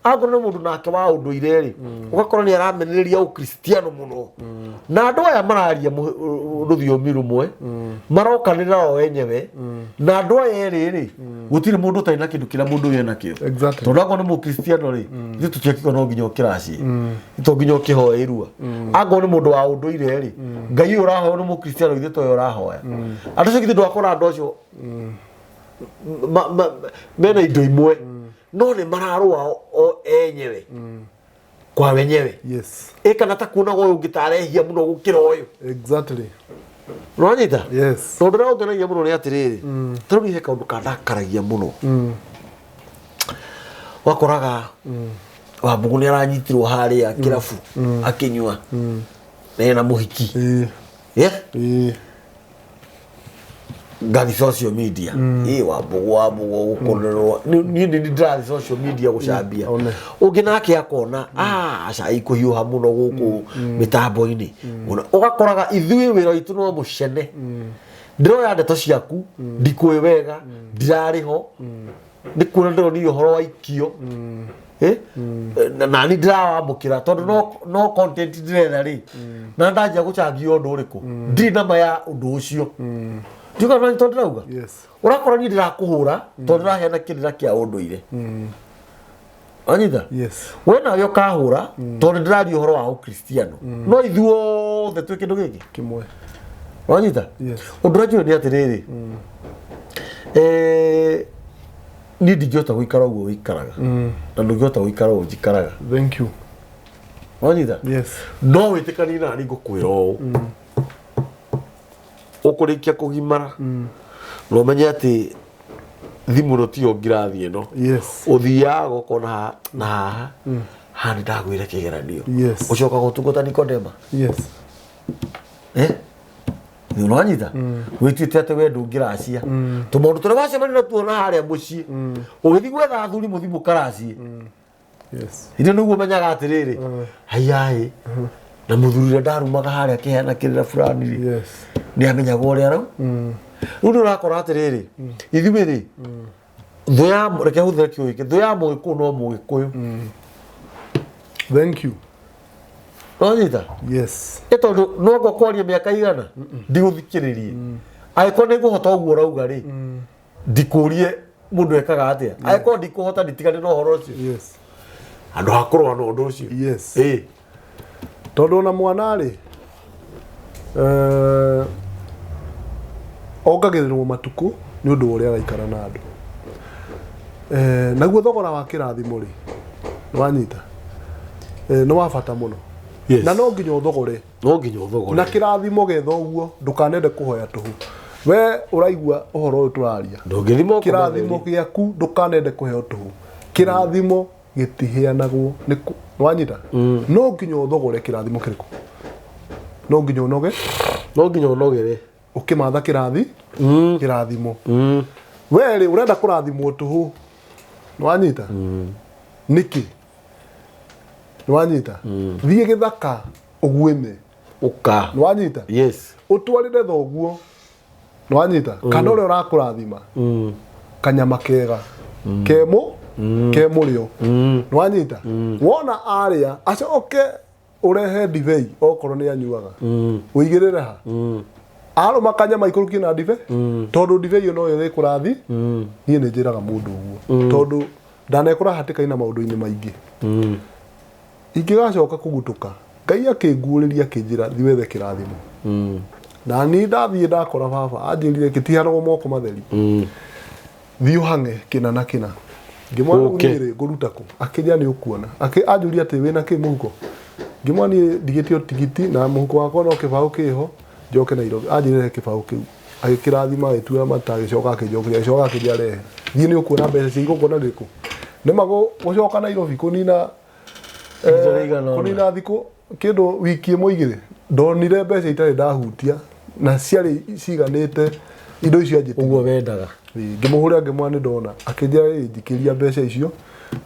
akorwo nĩ mũndũ nake wa ũndũire rĩ, ũgakora nĩ aramenereria ũkristiano mũno. Na andũ aya mararia rũthiomi rũmwe, marokanĩra o enyewe, na andũ aya erĩ rĩ, gũtirĩ mũndũ ũtarĩ na kĩndũ kĩrĩa mũndũ ũyũ enakĩo. Tondũ akorwo nĩ mũkristiano rĩ, ithuĩ tũtiakiuga no nginya ũkĩracie, to nginya ũkĩhoe irua. Akorwo nĩ mũndũ wa ũndũire rĩ, Ngai ũyũ ũrahoya nĩ mũkristiano, ithuĩ toyo ũrahoya. Andũ acio githĩ ndwakora andũ acio mena indo imwe, no nĩ mararũa o enyewe kwa wenyewe. Ĩ kana ta kuonaga ũyũ ũngĩ ta arehia mũno gũkĩra ũyũ. Ũranyita? Yes. Tondũ ũrĩa ũngenagia mũno nĩ atĩrĩrĩ, ta rĩu he kaũndũ kandakaragia mũno. Wakoraga Wambũgũ nĩ aranyitirwo harĩa kĩrabu akĩnyua na ena mũhiki. Yeah? Ngathi social media, ĩ Wambũgũ, Wambũgũ gũkonerwo. Niĩ nĩ ndĩrathi social media gũcambia. One. Ũngĩ nake akona, "Ah, cai kũhiũha mũno gũkũ mĩtambo-inĩ mũno." Ũgakoraga ithuĩ wĩra witũ no mũcene. Ndĩroya ndeto ciaku, ndikũĩ wega, ndirarĩ ho, nĩ kuona ndĩronire ũhoro wa ikio. Na nani ndirawamũkĩra tondũ no content ndĩretha rĩ, na ndanjia gũchangia ũndũ ũrĩkũ, ndirĩ nama ya ũndũ ũcio. Ndiuga nĩ tondũ ndĩrauga. Yes. Ũrakora niĩ ndĩrakũhũra tondũ ndĩraheana kĩrĩra kĩa ũndũire. Wanyita? Yes. We nawe ũkahũra tondũ ndĩraria ũhoro wa ũkristiano. No ithuothe twĩ kĩndũ gĩkĩ. Kĩmwe. Wanyita? Yes. Ũndũ ũrĩa njũĩ nĩ atĩrĩrĩ. Niĩ ndingĩhota gũikara ũguo ũikaraga. Na ndũngĩhota gũikara ũguo njikaraga. Thank you. Wanyita? Yes. No wĩtĩkanie na niĩ ngũkwĩra ũũ. Ũkũrĩkia kũgimara. Na ũmenye atĩ thimũ ĩno tiyo ngirathi ĩno. Yes. Ũthiaga ũkona na haha haha nĩ ndagwĩre kĩgeranio. Yes. Ũcokaga ũtungata Nikodema. Yes. Eh? Nĩ ũranyita? Wĩtuĩte atĩ we ndũngĩracia. Tũmaũndũ tũrĩa wacemania natuo na harĩa mũciĩ. Ũgĩthiĩ gwetha athuri mũthiĩ mũkaracie. Yes. Ithĩ nĩguo menyaga atĩrĩrĩ. Haiyaĩ. Na mũthuri ũrĩa ndarumaga harĩa akĩheana kĩrĩra fulani rĩ. Yes. Nĩ amenyaga ũrĩa rau. Rĩu nĩ ũrakora atĩrĩrĩ. Ithuĩ rĩ. Thũ ya reke hũthĩre kiugo gĩkĩ. Thũ ya mũgĩkũyũ no mũgĩkũyũ. Thank you. Ũranyita? Yes. Ĩ tondũ no ngwa kwaria mĩaka igana ndigũthikĩrĩrie. Angĩkorwo nĩ ngũhota ũguo ũrauga rĩ, ndikũrie mũndũ ekaga atĩa. Angĩkorwo ndikũhota nditigane na ũhoro ũcio. Yes. Handũ ha kũrũa na ũndũ ũcio. Yes. Ĩ. Tondũ ona mwana rĩ ongagĩrĩrwo matukũ nĩ ũndũ wa ũrĩa araikara na andũ. Naguo thogora wa kĩrathimo rĩ, nĩwanyita, nĩ wa bata mũno. Yes. Na no nginya ũthogore. No nginya ũthogore. Na kĩrathimo getha ũguo ndũkanende kũhoya tũhũ. We ũraigua ũhoro ũyũ tũraria. Ndũngĩthima ũkoma Kĩrathimo theri. gĩaku ndũkanende kũheo tũhũ. Kĩrathimo gĩtiheanagwo nĩ wanyita? No nginya ũthogore kĩrathimo kĩrĩkũ? No nginya ũnoge? No nginya ũnogere. Ũkĩmatha kĩrathi? Kĩrathimo. We rĩ ũrenda kũrathimwo tũhũ. Nĩwanyita? Nĩkĩ? Nĩwanyita? Thiĩ gĩthaka ũguĩme. Ũka. Nĩwanyita? Yes. Ũtwarĩre thoguo. Nĩwanyita? Kana ũrĩa ũrakũrathima. Kanyama kega. Kemũ? Kemũrĩo. Nĩwanyita? Wona arĩa acoke ũrehe ndibei okorwo nĩ anyuaga. Ũigĩrĩre ha? Arũma kanyama ikũrũkie na ndibei. Tondũ ndibei ĩyo noyo ĩkũrathi. Niĩ nĩ njĩraga mũndũ ũguo. Tondũ ndanekora hatĩka-inĩ na maũndũ-inĩ maingĩ. Ingĩgacoka kũgutũka, Ngai akĩnguũrĩria akĩnjĩra thiĩ wethe kĩrathimo. Na niĩ ndathiĩ ndakora baba anjĩrire kĩtihanagwo moko matheri. Thiĩ ũhang'e kĩna na kĩna. Ngĩmwona rĩu Ũke. niĩ rĩ ngũruta kũ? Akĩnjĩra nĩ ũkuona. Anjũria atĩ wĩna kĩ mũhuko? Ngĩmwona niĩ ndigĩtio tigiti na mũhuko wakwa no kĩbaũ kĩho njoke Nairobi. Anjĩrire rehe kĩbaũ kĩu. Agĩkĩrathima agĩtua mata agĩcoka akĩnjokeria agĩcoka akĩnjĩra rehe. Thiĩ nĩ ũkuona mbeca cia igongona rĩrĩkũ? Nĩma gũcoka Nairobi kũnina Ihinda rĩigana ũna. kũnina thikũ kĩndũ wiki ĩmwe igĩrĩ ndonire mbeca itarĩ ndahutia na ciarĩ ciganĩte indo icio anjĩtirie. Ũguo wendaga. Ngĩmũhũrĩra ngĩmwĩra nĩ ndona akĩnjĩra ĩ njikĩria mbeca icio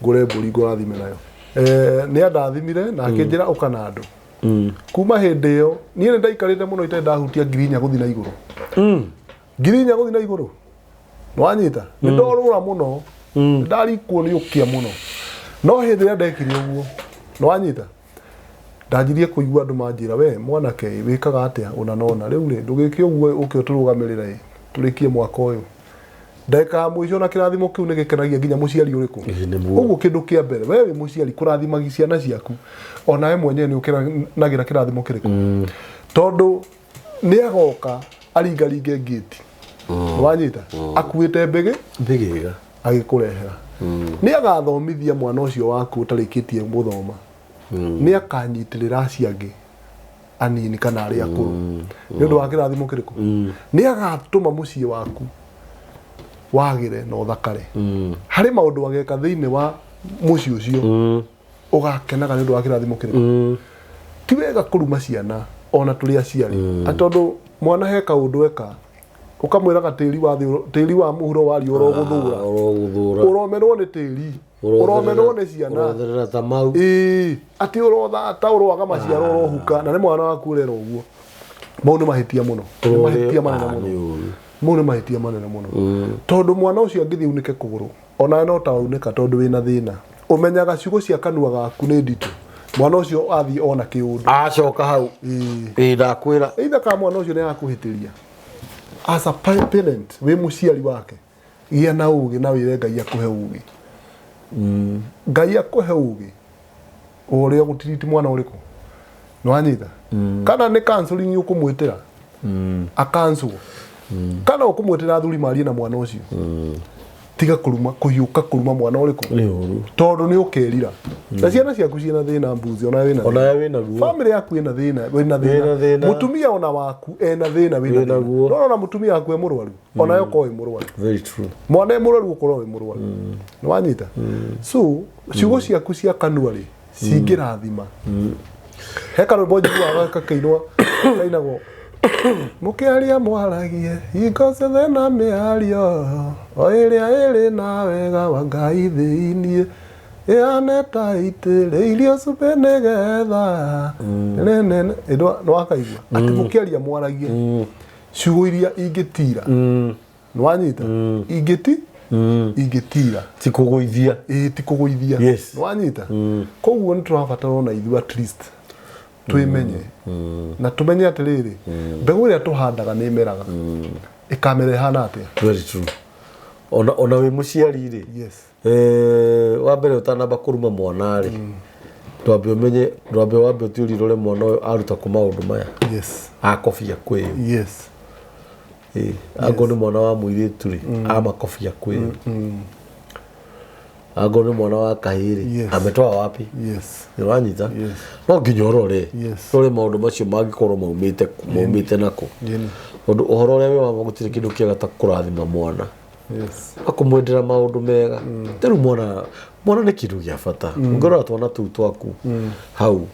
ngũre mbũri ngũrathime nayo. Nĩ andathimire na akĩnjĩra ũka na andũ. Kuma hĩndĩ ĩyo niĩ nĩ ndaikarĩte mũno itarĩ ndahutia 4,000 gũthiĩ na igũrũ. 4,000 gũthiĩ na igũrũ. Nĩwanyita? Nĩ ndorũra mũno. Nĩ ndarikwo nĩ ũkĩa mũno. No hĩndĩ ĩrĩa ndekire ũguo, nĩwanyita? Ndanjirie kũigua andũ manjĩra we mwanake ĩ, wĩkaga atĩa ũna na ũna rĩu rĩ ndũgĩke ũguo ũke ũtũrũgamĩrĩre ĩ tũrĩkie mwaka ũyũ. Ndagĩka ya mũico na kĩrathimo kĩu nĩ gĩkenagia nginya mũciari ũrĩkũ. Ĩĩ, nĩguo. Ũguo kĩndũ kĩa mbere we wĩ mũciari kũrathimagia ciana ciaku onawe mwenyewe nĩ ũkenagĩra kĩrathimo kĩrĩkũ. Tondũ nĩ agoka aringaringe ngĩti. Nĩwanyita? Akuĩte mbĩgĩ Mbĩgĩga. agĩkũrehera. Nĩ agathomithia mwana ũcio waku ũtarĩkĩtie gũthoma. Nĩ akanyitĩrĩra acio angĩ anini kana arĩa akũrũ. Nĩ ũndũ wa kĩrathimo kĩrĩkũ? Nĩ agatũma mũciĩ waku wagĩre na ũthakare. Harĩ maũndũ ageka thĩinĩ wa mũciĩ ũcio ũgakenaga nĩ ũndũ wa kĩrathimo kĩrĩkũ? Ti wega kũruma ciana ona tũrĩ aciari. Tondũ mwana he kaũndũ eka ũkamwĩraga tĩri wa thĩ tĩri wa mũhuro wa riũa ũrogũthũra. Ũrogũthũra. Ũromenwo nĩ tĩri. Ũromenwo nĩ ciana. Ũrotherera ta mau. Ĩĩ, atĩ ũrothata ũroaga maciaro ũrohuka na nĩ mwana waku ũrera ũguo. Mau nĩ mahĩtia mũno. Nĩ mahĩtia manene mũno. Nĩ ũru. Mau nĩ mahĩtia manene mũno. Tondũ mwana ũcio angĩthiĩ unĩke kũgũrũ onawe no ta waunĩka tondũ wĩna thĩna. Ũmenyaga ciugo cia kanua gaku nĩ nditũ. Mwana ũcio athiĩ ona kĩũndũ. Acoka hau. Ĩĩ. Ĩĩ ndakwĩra. Either kana mwana ũcio nĩ akũhĩtĩria. As a parent, wĩ mũciari wake, gĩa na ũgĩ na wĩre Ngai akũhe ũgĩ. Ngai akũhe ũgĩ ũrĩa ũgũtiriti mwana ũrĩkũ. Nĩwanyita? Kana nĩ counseling ũkũmwĩtĩra, akanswo. Kana ũkũmwĩtĩra athuri marie na mwana ũcio. Tiga kũruma, kũhiũka kũruma mwana ũrĩkũ. Nĩ ũru. Tondũ nĩ ũkerira. Na ciana ciaku ciĩna thĩna mbuzi, ona wĩna Ona we wĩna guo. Family yaku ĩna thĩna, wĩna Wĩna thĩna. thĩna. Mũtumia ona waku ena thĩna, wĩna Wĩna thĩna. guo. No ona mũtumia waku e mũrwaru, ona we ũkorwo wĩ mũrwaru. Very true. Mwana e mũrwaru ũkorwo wĩ mũrwaru. Nĩ wanyita? So, ciugo ciaku cia kanua rĩ, cingĩrathima. He karwĩmbo njiguaga gakĩinwo, kainagwo mũkĩaria mwaragie hingo ciothe na mĩario o ĩrĩa ĩrĩ na wega wa Ngai thĩiniĩ ĩhane ta itĩrĩirio cumbĩ nĩgetha nene nĩwakaigua atĩ mũkĩaria mwaragie ciugo iria ingĩtira. Nĩwanyita? Ingĩti ingĩtira. Ti kũgũithia. Ĩĩ, ti kũgũithia. Yes. Nĩwanyita? Koguo nĩ tũrabatara ona ithuĩ at least twĩmenye na tũmenye atĩrĩrĩ, mbegũ ĩrĩa tũhandaga nĩ ĩmeraga, ĩkamera ĩhana atĩa. Very true. Ona wĩ mũciari rĩ, Yes. Wa mbere ũtanamba kũruma mwana rĩ, ndwambe ũmenye, ndwambe wambe ũtiũrie ũrore mwana ũyũ aruta kũ maũndũ maya. Yes. Akobia kwĩyo. Yes. Angorwo nĩ mwana wa mũirĩtu rĩ, amakobia kwĩyo. Angorwo nĩ mwana wa kahĩĩ rĩ, Yes. ametoa wapi? Yes. Nĩwanyita? Yes. No nginya ũrore. Yes. Ũrore maũndũ macio mangĩkorwo maumĩte nako. Yeni. Tondũ ũhoro ũrĩa wĩ wa ma gũtirĩ kĩndũ kĩega ta kũrathima mwana. Yes. Akũmwendera maũndũ mega. Ta rĩu mwana nĩ kĩndũ gĩa bata. Ũngĩrora twana tũu twaku hau,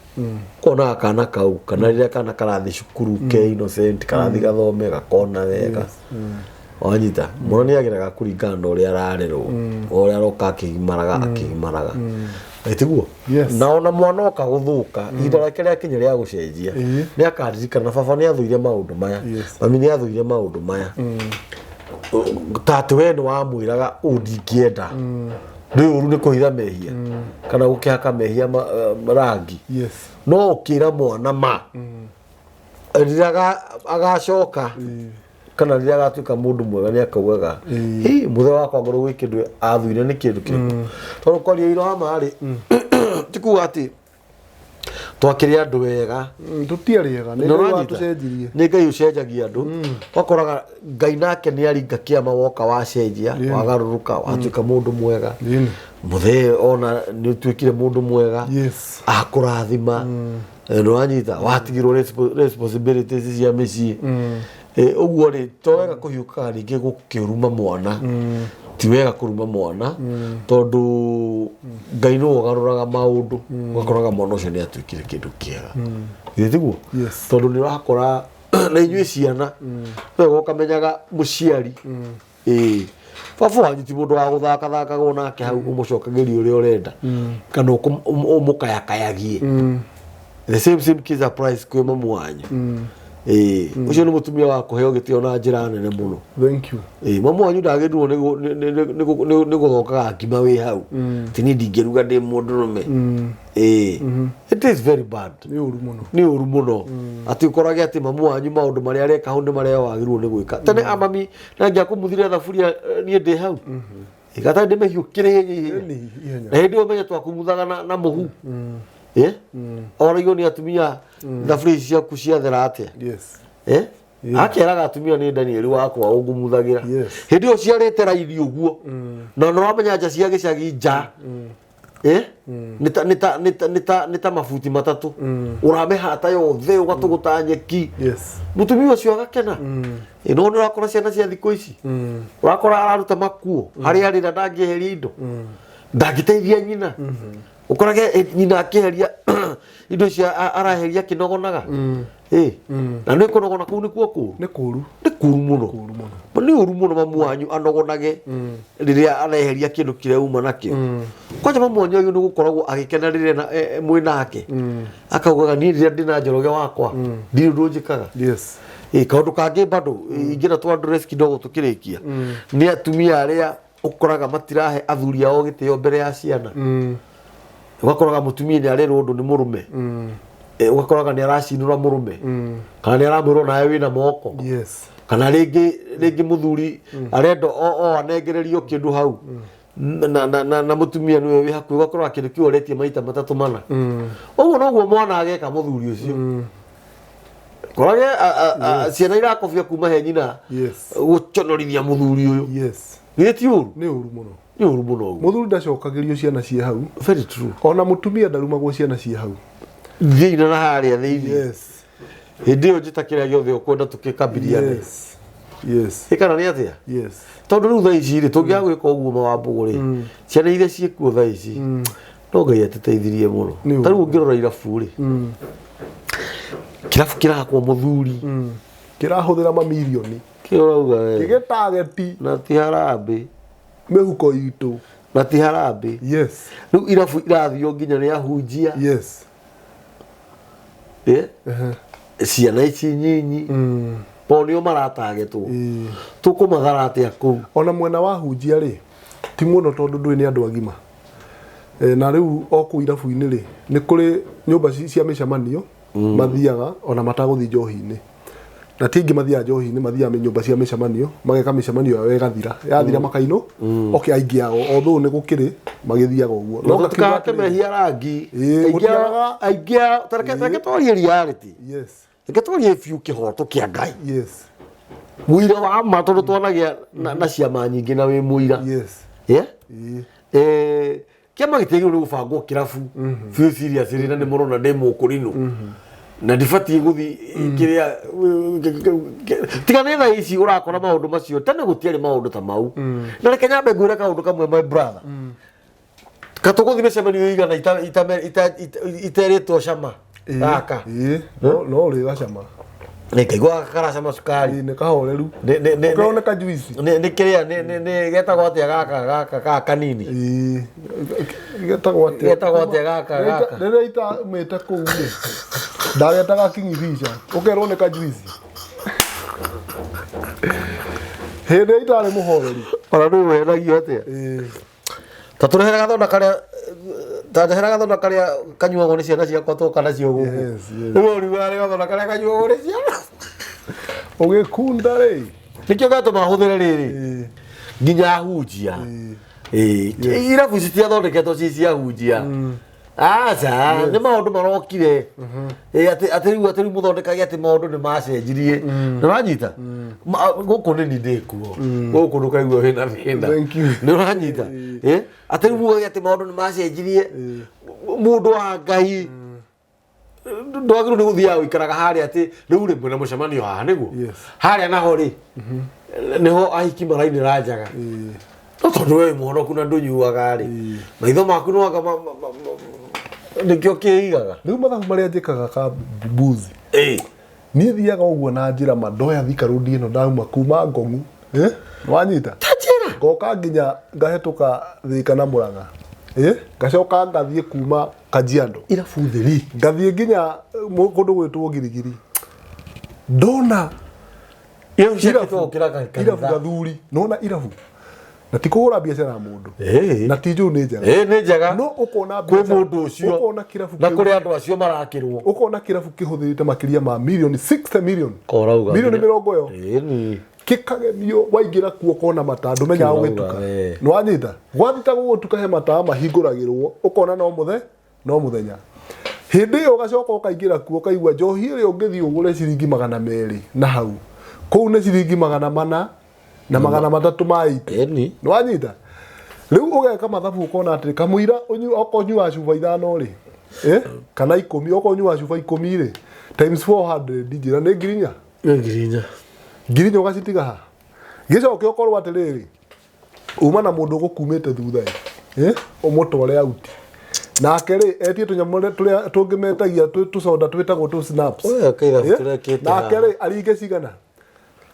konaga kana kau, kana rĩrĩa kana karathiĩ cukuru ke innocent, karathiĩ gathome, gakona wega. Wanyita? Mwana nĩ ageraga kũringana na ũrĩa ararerwo, ũrĩa aroka akĩgimaraga, akĩgimaraga. Tiguo? Yes. Na ona mwana oka gũthũka, ihinda rĩake rĩakinya rĩa gũcenjia, nĩ akaririkana baba nĩ athũire maũndũ maya, Yes. mami nĩ athũire maũndũ maya. Ta atĩ we nĩ wamwĩraga ũũ ndingĩenda. Nĩ ũru nĩ kũhitha mehia, kana gũkĩhaka mehia rangi. Yes. No ũkĩra mwana ma, rĩrĩa agacoka, kana rĩrĩa agatuĩka mũndũ mwega nĩ akaugaga, hi, mũthee wakwa ngorwo gwĩ kĩndũ athuire nĩ kĩndũ kĩrĩkũ. Tondũ kwaria ira wa ma rĩ, ti kuga atĩ twakĩrĩ andũ wega. Tũtiarĩ ega, nĩ Nĩ Ngai ũranyita? watũcenjirie. Nĩ Ngai ũcenjagia andũ. Wakoraga Ngai nake nĩ aringa kĩama, woka wacenjia, wagarũrũka, watuĩka mũndũ mwega. Yeni. Mũthee ona nĩ ũtuĩkire mũndũ mwega. Yes. Akũrathima. Nĩ wanyita? Watigirwo responsibilities cia mĩciĩ. Ũguo rĩ, to wega kũhiũkaga rĩngĩ gũkĩruma mwana. Ti wega kũruma mwana, tondũ Ngai nĩwe ũgarũraga maũndũ, ũgakoraga mwana ũcio nĩ atuĩkire kĩndũ kĩega. Githĩ tiguo? Yes. Tondũ nĩ ũrakora na inyuĩ ciana, wega ũkamenyaga mũciari. Baba wanyu ti mũndũ wa gũthakathakagwo nake hau ũmũcokagĩria ũrĩa ũrenda, kana ũmũkayakayagie. The same case applies kwĩ mamu wanyu. Ũcio nĩ mũtumia wa kũheo gĩtĩo na njĩra nene mũno. Thank you. Mamu wanyu ndagĩrĩirwo nĩ gũthongaga ngima wĩ hau. Ti niĩ ndingĩruga ndĩ mũndũrũme. It is very bad. Nĩ ũru mũno. Nĩ ũru mũno. Atĩ ũkorage atĩ mamu wanyu maũndũ marĩa areka hau nĩ marĩa wagĩrĩirwo nĩ gwĩka. Tene amami na ngĩakũmuthire thaburia, niĩ ndĩ hau. Gatarĩ ndĩmĩhiũkĩre ihenya ihenya. Nĩ ihenya. Na hĩndĩ ĩyo ũmenye twakumuthaga na mũhu. Oragio nĩ atumia thaburia ici ciaku ciathera atĩa? Yes. Akeraga atumia nĩ Daniel wakwa ũngumuthagĩra. Yes. Hĩndĩ ĩyo ciarĩte raithi ũguo. Na nĩ wamenya nja cia gĩcagi nja. Nĩ ta mabuti matatũ. Ũramĩhata yothe ũgatũgũta nyeki. Yes. Mũtumia ũcio agakena. No nĩ ũrakora ciana cia thikũ ici. Ũrakora araruta makuo harĩa arĩ na ndangĩeheria indo. Ndangĩteithia nyina. Ũkorage nyina akĩeheria indo icio araeheria akĩnogonaga. Na nĩ kũnogona kũu nĩkuo kũũru. Nĩ kũũru. Nĩ kũũru mũno. Nĩ ũru mũno mamu wanyu anogonage rĩrĩa areheria kĩndũ kĩrĩa uma nakĩo. Kwanja mamu wanyu agĩrĩirwo nĩ gũkoragwo agĩkena rĩrĩa mwĩ nake. Akaugaga niĩ rĩrĩa ndĩna Njoroge wakwa, ndirĩ ũndũ njĩkaga. Yes. Kaũndũ kangĩ bado, ingĩenda tũ address kidogo tũkĩrĩkia. Nĩ atumia arĩa ũkoraga matirahe athuri ao gĩtĩo mbere ya ciana. Ũgakoraga mũtumia nĩ arerwo ũndũ nĩ mũrũme. Ũgakoraga nĩ aracinũra mũrũme. Kana nĩ aramwĩrwo nawe wĩna moko. Yes. Kana rĩngĩ mũthuri arenda o anengererio kĩndũ hau na mũtumia nĩwe wĩ hakuhĩ, ũgakora kĩndũ kĩu aretie maita matatũ mana. Ũguo noguo mwana ageka mũthuri ũcio. Korage ciana irakobia kuma he nyina gũconorithia mũthuri ũyũ. Githĩ ti ũru? Nĩ ũru mũno. Nĩ ũru mũno ũguo. Mũthuri ndacokagĩrio ciana ciĩ hau. Very true. Ona mũtumia ndarumagwo ciana ciĩ hau. Thĩinĩ na harĩa thĩinĩ. Hĩndĩ ĩyo njĩta kĩrĩa gĩothe ũkwenda tũkĩkabiliane. Yes. Ĩ kana nĩ atĩa? Yes. Tondũ rĩu thaa ici rĩ, tũngĩaga gwĩka ũguo mawambũgũ rĩ, ciana iria ciĩkuo thaa ici no Ngai atũteithirie mũno. Nĩ Ta rĩu ũngĩrora irabu rĩ, kĩrabu kĩrakwo mũthuri Kĩrahũthĩra mamirioni. Kĩo ũrauga we. Gĩgĩtageti Na ti harambĩ. Mĩhuko itũ. Na ti harambĩ. Rĩu irabu irathio nginya nĩ ahunjia. Ciana ici nyinyi. Po nĩo maratagetwo. Tũkũmathara atĩa kũu? Ona mwena wa hunjia rĩ, ti mũno tondũ ndũĩ nĩ andũ agima. Na rĩu o kũu irabu-inĩ rĩ, nĩ kũrĩ nyũmba cia mĩcemanio mathiaga ona matagũthiĩ njohi-inĩ. Na ti aingĩ mathiaga njohi-inĩ, mathiaga nyũmba cia mĩcemanio, mageka mĩcemanio yao ĩgathira. Yathira makainũ, okay, aingĩ ao, although nĩ gũkĩrĩ, magĩthiaga ũguo. No No ngakiuga tũtikahake atĩrĩrĩ. mehia rangi. Ĩĩ, Aingĩ gũtiagaga. aingĩ ao, ta reke twarie reality. Reke twarie biũ kĩhoto kĩa Ngai. Mũira wa ma tondũ twanagĩa na ciama nyingĩ na wĩ mũira. Yeah? Kĩama gĩtiagĩrĩirwo nĩ gũbangwo kĩrabu biũ serious rĩ, na nĩ mũrona ndĩ mũkũrinũ. Na ndibatiĩ gũthiĩ kĩrĩa, tiga nĩ thaa ici ũrakora maũndũ macio, tene gũtiarĩ maũndũ ta mau. Na reke nyambe ngwĩre kaũndũ kamwe my brother. Katũgũthiĩ mĩcemanio igana iterĩtwo cama. Gaka. Ĩĩ, no ũrĩ gacama. Nĩ ngaigua gaka karacama cukari. Ĩĩ, nĩ kahoreru. Nĩ Ũkorwo nĩ kajuici. Nĩ kĩrĩa, nĩ getagwo atĩa gaka, gaka, gaka kanini? Ĩĩ, getagwo atĩa? Getagwo atĩa gaka, gaka? Rĩrĩa itamĩte kũu rĩ, ndagetaga king'ibisha, ũkerwo nĩ kajuici. Hĩndĩ ĩrĩa itarĩ mũhoreru. Ona nĩ ũhenagio atĩa? Ĩĩ. Ta tũrehere gathonda karĩa, ta ndehera gathonda karĩa kanyuagwo nĩ ciana ciakwa twoka nacio gũkũ. Yes, yes. Rĩu ũriugaga nĩ gathonda karĩa kanyuagwo nĩ ciana. Ũgĩkunda rĩ. Nĩkĩo gatũma hũthĩre rĩrĩ. Ĩĩ. Nginya ahunjia. Ĩĩ. Ĩĩ. Irabu ici citiathondeketwo ci cia ahunjia. Aca, nĩ maũndũ marokire. Ĩĩ, atĩ rĩu mũthondekage atĩ maũndũ nĩ macenjirie. Nĩ ũranyita? Gũkũ nĩ niĩ ndĩ kuo. Gũkũ ndũkaigua wĩna thĩna. Thank you. Nĩ ũranyita? Ĩĩ, atĩ rĩu mugage atĩ maũndũ nĩ macenjirie. Mũndũ wa Ngai ndwagĩrĩirwo nĩ gũthiaga gũikaraga harĩa atĩ rĩu rĩ mwĩna mũcemanio haha nĩguo? Harĩa naho rĩ, nĩho ahiki marainĩra njaga. No tondũ we wĩ mũhonoku na ndũnyuaga rĩ, maitho maku no anga nĩkĩo kĩigaga. Rĩu mathabu marĩa njĩkaga ka mbuzi. Niĩ thiaga ũguo na njĩra ma ndoya Thika Road ĩno ndauma kuma Ngong'u. Wanyita? Ta njĩra. Ngoka nginya ngahĩtũka Thika na Mũrang'a. Ngacoka ngathiĩ kuma Kajiado. Irabu theri. Ngathiĩ nginya kũndũ gwĩtwo Girigiri. Ndona Irabu ciakĩtwo gũkĩra kanitha. Irabu gathuri. Nona irabu. Na ti kũhũra biacara ya mũndũ. Na ti njũru nĩ njega. Nĩ njega. No ũkona Kwĩ biacara- mũndũ ũcio. ũkona kĩrabu Na kĩu- kũrĩ andũ acio marakĩrwo. Ũkona kĩrabu kĩhũthĩrĩte makĩria ma mirioni 60 million. Korauga. Mirioni mĩrongo ĩyo. Ĩni. Kĩkagemio waingĩra kuo ũkona mataa ndũmenyaga Kĩrauga gũgĩtuka. we. Nĩ wanyita? Gwathita gũgũtuka he mataa mahingũragĩrwo ũkona no mũthe no mũthenya. Hĩndĩ ĩyo ũgacoka ũkaingĩra kuo ũkaigua njohi ĩrĩa ũngĩthiĩ ũgũre ciringi magana merĩ na hau. Kũu nĩ ciringi magana mana na magana matatũ ma eighty. Ĩni. Nĩ wanyita? Rĩu ũgeka mathabu ũkona atĩrĩ kamũira okorwo ũnyuaga cuba ithano rĩ, kana ikũmi, okorwo ũnyuaga cuba ikũmi rĩ, times 400 njĩra nĩ ngiri inya? Nĩ ngiri inya. Ngiri inya ũgacitiga ha? Gĩcoke ũkorwo atĩrĩrĩ, uma na mũndũ ũgũkumĩte thutha ĩ, ũmũtware out. Nake rĩ, etie tũnyamũ tũrĩa tũngĩmetagia tũconda twĩtagwo tũ snaps. Oya, kairabu tũrekĩte Nake haha. rĩ, aringe cigana?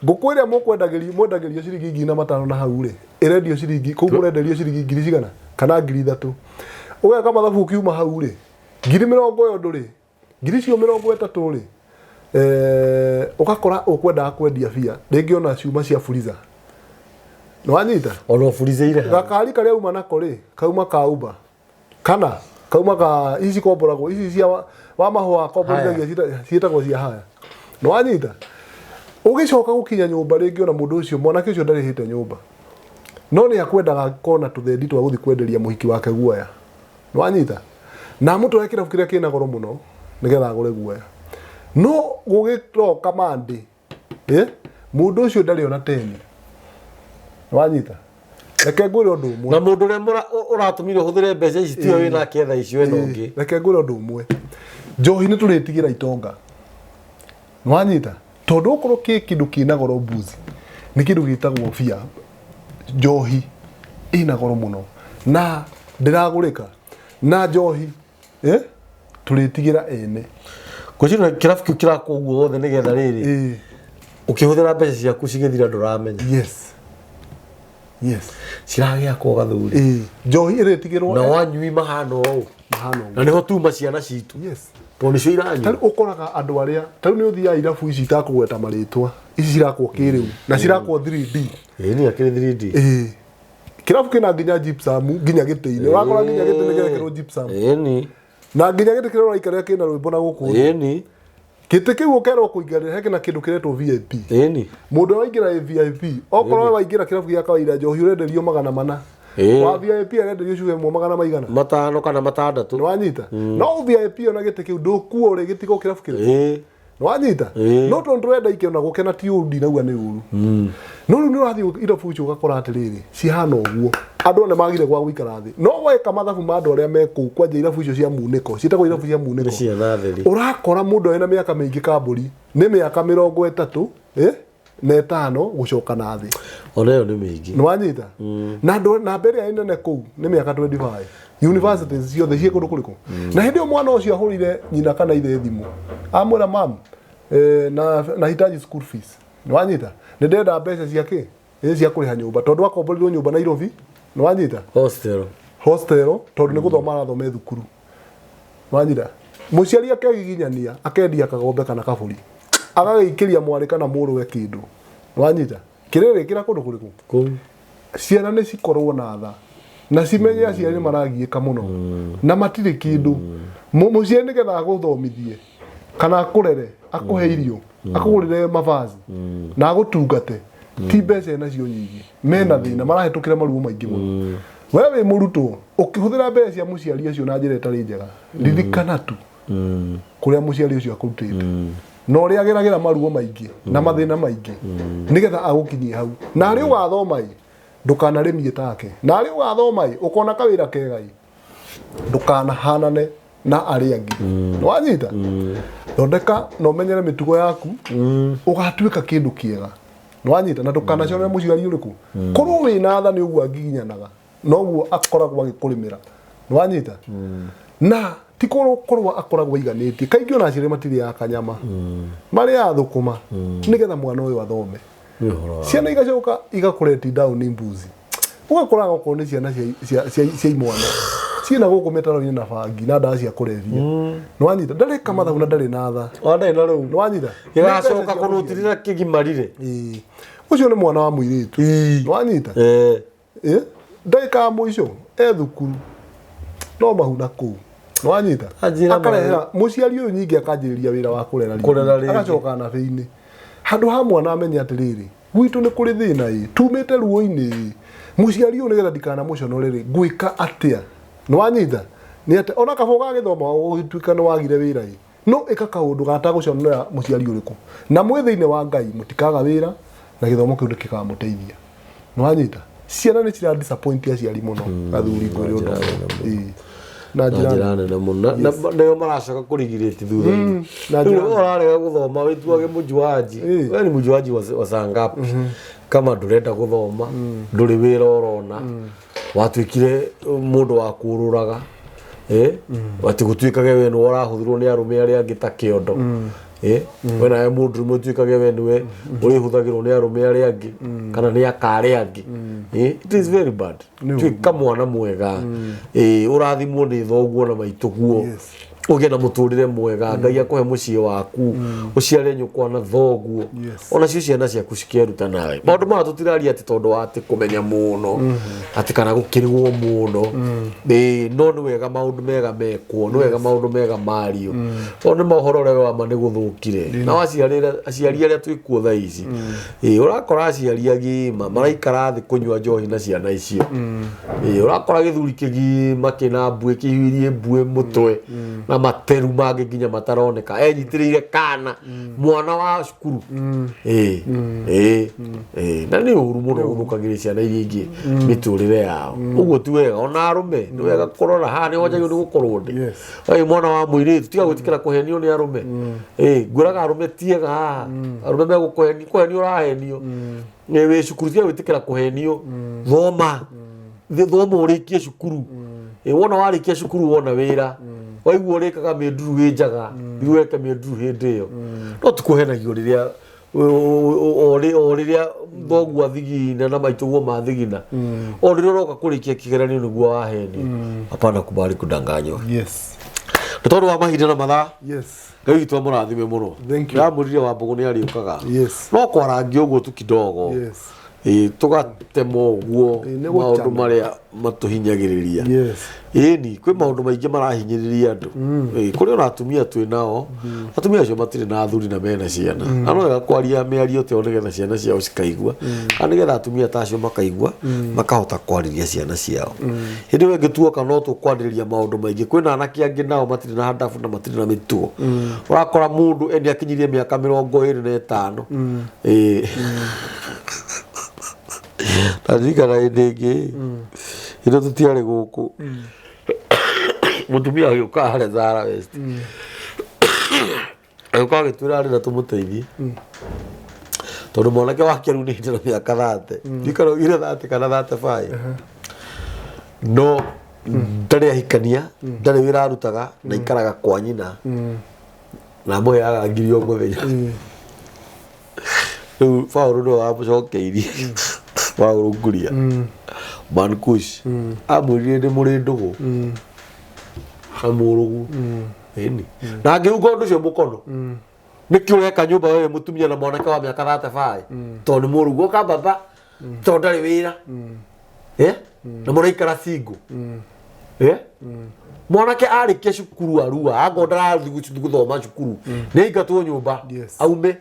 Ngũkũ ĩrĩa mwendagĩrio ciringi ngiri na matano na hau rĩ, ĩrendio ciringi, kũu mũrenderio ciringi ngiri cigana? Kana ngiri ithatũ. Ũgeka mathabu ũkiuma hau rĩ, ngiri mĩrongo ĩyo ndũrĩ, ngiri icio mĩrongo ĩtatũ rĩ, ũgakora ũkwendaga kwendia bia, rĩngĩ ona ciuma cia freezer. Nĩ wanyita? Ona ũburizeire hau. Gakari karĩa uma nako rĩ, kauma ka Uber. Kana kauma ka ici komboragwo, ici cia wa mahũa komborithagia ciĩtagwo cia haya. Nĩ wanyita? Ũgĩcoka gũkinya nyũmba rĩngĩ ona mũndũ ũcio mwanake ũcio ndarĩhĩte nyũmba no nĩ akwendaga kona tũthendi twa gũthiĩ kwenderia mũhiki wake guoya. Nĩwanyita? Na amũtware kĩrabu kĩrĩa kĩna goro mũno nĩgetha agũre guoya. No gũgĩroka mandĩ eh? Mũndũ ũcio ndarĩ ona teni. Nĩwanyita? Reke ngwĩre ũndũ ũmwe. Na mũndũ ũrĩa ũratũmire ũhũthĩre mbeca ici tiwe wĩ nake thaa ici wena ũngĩ. Reke ngwĩre ũndũ ũmwe. Njohi nĩ tũrĩtigĩra itonga. Nĩwanyita? Tondũ okorwo kĩ kĩndũ kĩna goro mbuzi nĩ kĩndũ gĩtagwo bia. Njohi ĩna goro mũno na ndĩragũrĩka. Na njohi tũrĩtigĩra ene. Ngwĩciria kĩrabu kĩu kĩrakwo ũguo wothe nĩgetha rĩrĩ ũkĩhũthĩra mbeca ciaku cigĩthira ndũramenya. Yes. Yes. Ciragĩakwo gathuri. Njohi ĩrĩtigĩrwo na wanyui mahana ũũ. Mahana ũũ. Na nĩho tuma ciana citũ. Yes. Tondũ nĩcio iranyua. Tarĩu ũkoraga andũ arĩa tarĩu nĩ ũthiaga irabu ici itakũgweta marĩtwa ici cirakwo kĩrĩu na cirakwo 3D. Ĩĩ nĩ akĩrĩ 3D. Ĩĩ. Kĩrabu kĩna nginya gypsum nginya gĩtĩ-inĩ. Ũrakora nginya gĩtĩ nĩ gĩrekĩrwo gypsum. Ĩĩ ni. Na nginya gĩtĩ kĩrĩa ũraikarĩra kĩna rwĩmbo na gũkũ. Ĩĩ ni. Gĩtĩ kĩu ũkerwo kũikarĩra he kĩna kĩndũ kĩretwo VIP. Ĩĩ ni. Mũndũ ũrĩa waingĩra VIP okorwo we waingĩra kĩrabu gĩa kawaida njohi ũrenderio 400. Wa VIP arenderio cuba ĩmwe magana maigana? 5 kana 6. Nĩwanyita? No VIP ona gĩtĩ kĩu ndũkuo rĩ gĩtigwo kĩrabu kĩrĩkũ? Ĩĩ. Nĩwanyita? No tondũ tũrenda ikeno na gũkena ti ũru ndinauga nĩ ũru. No rĩu nĩũrathiĩ irabu icio ũgakora atĩrĩrĩ cihana ũguo. Andũ one magire gwa gũikara thĩ. No weka mathabu ma andũ arĩa me kũu kwanja irabu icio cia munĩko ciĩtagwo irabu cia munĩko. Nĩ ciana theri. Ũrakora mũndũ ena mĩaka mĩingĩ kambũri nĩ mĩaka 35 gũcoka na thĩ. Ona ĩyo nĩ mĩingĩ. Nĩwanyita? Na andũ na mbere ĩrĩa nene kũu nĩ mĩaka 25. Universities ciothe ciĩ kũndũ kũrĩkũ? Na hĩndĩ ĩyo mwana ũcio ahũrĩire nyina kana ithe thimũ. Amwĩra mam, na nahitaji school fees. Nĩwanyita? Nĩ ndĩrenda mbeca cia kĩ? Ĩ cia kũrĩha nyũmba tondũ akomborirwo nyũmba Nairobi. Nĩwanyita? Hostel. Hostel tondũ nĩ gũthoma arathoma thukuru. Nĩwanyita? Mũciari akegiginyania akendia kagombe kana kabũri. Agagĩikĩria mwarĩ kana mũrũwe kĩndũ. Nĩwanyita? Kĩrĩrĩkĩra kũndũ kũrĩkũ? Kũu. Ciana nĩ cikorwo na tha na cimenye aciari nĩ maragiĩka mũno na matirĩ kĩndũ. Mũciari nĩgetha agũthomithie kana akũrere akũhe irio akũgũrĩre mavazi na agũtungate ti mbeca enacio nyingĩ mena thĩna marahĩtũkĩra maruo maingĩ mũno. We wĩ mũrutwo ũkĩhũthĩra mbeca cia mũciari ũcio na njĩra ĩtarĩ njega ririkana tu kũrĩa mũciari ũcio akũrutĩte na ũrĩa ageragĩra maruo maingĩ na mathĩna maingĩ nĩgetha agũkinyie hau. Na harĩa ũgathoma ĩ ndũkanarĩmie take, na harĩa ũgathoma ĩ ũkona kawĩra kega ĩ ndũkanahanane na arĩa angĩ. Nĩwanyita? Thondeka na ũmenyere mĩtugo yaku ũgatuĩka kĩndũ kĩega. Nĩwanyita? Na ndũkanacorere mũciari ũrĩkũ. Korwo wĩna tha nĩ ũguo angiginyanaga noguo akoragwo agĩkũrĩmĩra. Nĩwanyita? Na ti korwo akoragwo aiganĩtie. Kaingĩ ona aciari matirĩaga kanyama. Marĩaga thũkũma nĩgetha mwana ũyũ athome. Ciana igacoka igakũreti down mbuzi. Ũgakoraga okorwo nĩ ciana cia imwana ciĩna gũkũ mĩtaro-inĩ na bangi na ndawa cia kũrebia. Nĩwanyita? Ndarĩka mathabu na ndarĩ na tha. Ona ndarĩ na rũu. Nĩwanyita? Gĩgacoka kũrũtirĩra kĩgimarire. Ĩĩ. Ũcio nĩ mwana wa mũirĩtu. Nĩwanyita? Ndagĩka ya mũico e thukuru no mahuna kũu. Nĩwanyita? Akarehera mũciari ũyũ nyingĩ akanjĩrĩria wĩra wa kũrera rĩngĩ. Agacoka nabĩ-inĩ. Handũ ha mwana amenye atĩrĩrĩ gwitũ nĩ kũrĩ thĩna ĩ tumĩte ruo-inĩ ĩ mũciari ũyũ nĩgetha ndikanamũconore rĩ ngwĩka atĩa. Nĩwanyita? Nĩ atĩa ona kaba ũgagĩthoma ũgĩtuĩka nĩ wagire wĩra ĩ no ĩka kaũndũ gatagũconora mũciari ũrĩkũ. Na mwĩ thĩinĩ wa Ngai mũtikaga wĩra na gĩthomo kĩu nĩkĩkamũteithia. Nĩwanyita? Ciana nĩ cira disappoint aciari mũno athuri ngwĩre ũndũ. Na njĩra nene mũno. Na nĩo maracoka kũrigirĩti thutha-inĩ. Rĩu ũrarega gũthoma wĩtuage mũjuaji. We ni mũjuaji wa saa ngapi? Kama ndũrenda gũthoma, ndũrĩ wĩra ũrona, watuĩkire mũndũ wa kũrũraga. Atĩ gũtuĩkage we nĩwe ũrahũthĩrwo nĩ arũme arĩa angĩ ta kĩondo. We nawe mũndũrũme ũtuĩkage we nĩwe ũrĩhũthagĩrwo nĩ arũme arĩa angĩ kana nĩ aka arĩa angĩ. It is very bad. Tuĩka mwana mwega. Ũrathimwo nĩ thoguo na maitũguo. Ũgĩe na mũtũrĩre mwega, Ngai akũhe mũciĩ waku, ũciare nyũkwa na thoguo. Onacio ciana ciaku cikeruta nawe. Maũndũ maya tũtiraria atĩ tondũ wa atĩ kũmenya mũno, atĩ kana gũkĩrwo mũno. Ĩĩ, no nĩ wega maũndũ mega mekwo, nĩ wega maũndũ mega mario, tondũ nĩ mohoro ũrĩa wa ma nĩ gũthũkire. Na aciari arĩa twĩkuo thaa ici, ĩĩ, ũrakora aciari agima maraikara thĩ kũnyua njohi na ciana icio. Ĩĩ, ũrakora gĩthuri kĩgima kĩna mbuĩ, kĩhihirie mbuĩ mũtwe na materu mangĩ nginya mataroneka, enyitĩrĩire kana mwana wa cukuru. Ĩĩ, ĩĩ, ĩĩ, na nĩ ũru mũno gũthũkagĩria ciana iria ingĩ mĩtũrĩre yao. Ũguo ti wega. Ona arũme nĩ wega kũrora haha nĩ wanjagĩrĩirwo nĩ gũkorwo ndĩ. Ĩ, mwana wa mũirĩtu, tiga gwĩtĩkĩra kũhenio nĩ arũme. Ĩ, ngwĩraga arũme tiega haha, arũme megũkũhenia, kũhenio ũrahenio. Ĩ, wĩ cukuru tiga gwĩtĩkĩra kũhenio, thoma. Thoma ũrĩkie cukuru. Ĩ, wona warĩkia cukuru wona wĩra, waigua ũrĩkaga mĩnduru wĩ njaga, thiĩ weke mĩnduru hĩndĩ ĩyo. No ti kũhenagio rĩrĩa o rĩrĩa thoguo athigina na maitũguo mathigina, o rĩrĩa ũroka kũrĩkia kĩgeranio nĩguo wahenio. Hapana kubali kudanganywa. Nĩ tondũ wa mahinda na mathaa. Ngai witũ amũrathime mũno. Thank you. Ndamwĩrire Wambũgũ nĩ arĩũkaga. No kwarangia ũguo tu kidogo. Ĩĩ, tũgatema ũguo Ĩĩ, nĩ maũndũ gũchana. marĩa matũhinyagĩrĩria. Ĩni kwĩ maũndũ maingĩ marahinyĩrĩria andũ. Ĩĩ, kũrĩ ona atumia twĩ nao, atumia acio matirĩ na athuri na mena ciana, na no wega kwaria mĩario ta ĩyo nĩgetha ciana ciao cikaigua, kana nĩgetha atumia ta acio makaigua, makahota kwarĩria ciana ciao. Hĩndĩ ĩyo ĩngĩ tuoka no tũkwarĩrĩria maũndũ maingĩ. Kwĩna anake angĩ nao matirĩ na handabu na matirĩ na mĩtugo. Ũrakora mũndũ eni akinyirie mĩaka 25. Ĩĩ, ndarikana hĩndĩ ĩngĩ, hĩndĩ ĩyo tũtiarĩ gũkũ, mũtumia agĩũka harĩa Zara West, agĩũka agĩtwĩra arenda tũmũteithie tondũ mwanake wake rĩu nĩ na mĩaka 30, ndikana ugire 30 kana 35, no ndarĩ ahikania, ndarĩ wĩra arutaga, na ikaraga kwa nyina na amũheaga ngiri o mũthenya. Rĩu Paũlũ nĩwe wamũcokeirie, Paũlũ Kuria Mankush amwĩrire nĩ mũrĩ ndũgũ na mũrũgu. Ĩni na ngĩunga ũndũ ũcio mũkono, nĩkĩ ũreka nyũmba wewe mũtumia na mwanake wa mĩaka 35, tondũ nĩ mũrũgu oka baba, tondũ ndarĩ wĩra. Eh? Na mũraikara single. Eh? Mwanake arĩkia cukuru arua, angorwo ndarathiĩ gũthoma cukuru, nĩ aingatwo nyũmba. Aume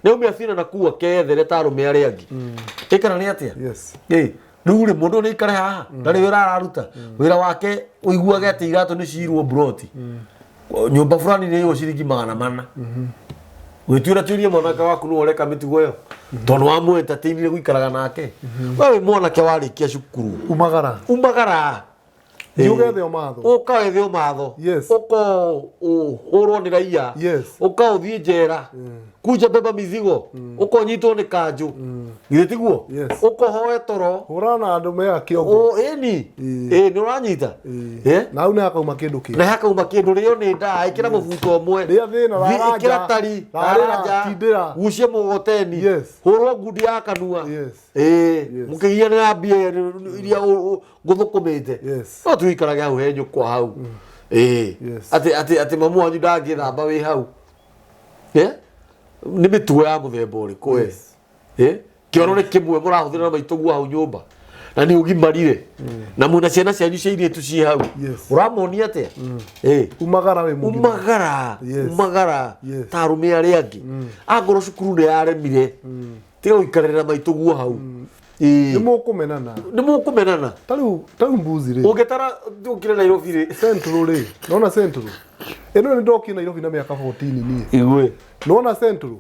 nĩ aume acina na kuu akethere ta arũme arĩa angĩ. Ĩkana nĩ atĩa? Ĩ, rĩu rĩ, mũndũ nĩ aikare haha ndarĩ wĩra araruta, wĩra wake ũiguage atĩ iratũ nĩ cirwo mburoti, nyũmba fulani nĩ ĩyo ciringi 400. Gwĩtuĩra tuĩrie mwanake waku nĩwe ũreka mĩtugo ĩyo, tondũ wamũ-entertainire gũikaraga nake. We wĩ mwanake warĩkia cukuru, Umagara. Umagara. Thiĩ ũgethe ũmatho. Ũka wethe ũmatho. Ũka ũhũrwo nĩ raia. Ũka ũthiĩ njera, kuja beba mizigo, ũka ũnyitwo nĩ kanjũ, githĩ tiguo? Yes. Ũka ũhoe toro. Hũrana na andũ mega kĩongo. Ũ, ĩni, ĩ nĩ ũranyita? Eh? Na hau nĩ hakauma kĩndũ kĩega. Na hakauma kĩndũ, rĩo nĩ ndaa, ĩkĩra mũbuto ũmwe. Rĩa thĩna, Thiĩ, rara ĩkĩra nja, tari, rarĩra, rara nja, tindĩra. gucia mũgogoteni, hũrwo ngundi ya kanua. Ĩ, mũkĩgianĩra mbia iria ngũthũkũmĩte. No tuikarage hau he nyũkwa hau. Ĩ, atĩ atĩ atĩ mamu wanyu ndangĩthamba wĩ hau. Eh? Nĩ mĩtugo ya mũthemba ũrĩkũ we? Eh? Kĩoro nĩ kĩmwe mũrahũthĩra na maitũguo hau nyũmba, na nĩ ũgimarire, na mwĩna ciana cianyu cia irĩtu ciĩ hau. Ũramonia atĩa? Ĩ. Umagara wĩ mũgima. Umagara. Umagara ta arũme arĩa angĩ. Angorwo cukuru nĩ yaremire, tiga gũikarĩra maitũguo hau. Ĩ. Nĩ mũkũmenana. Nĩ mũkũmenana. Ta rĩu mbuzi rĩ. Ũngĩtara ũkire Nairobi rĩ. Central rĩ. Nona Central. Ĩno nĩ ndokire Nairobi na mĩaka 14 niĩ. Igwe. Nona Central.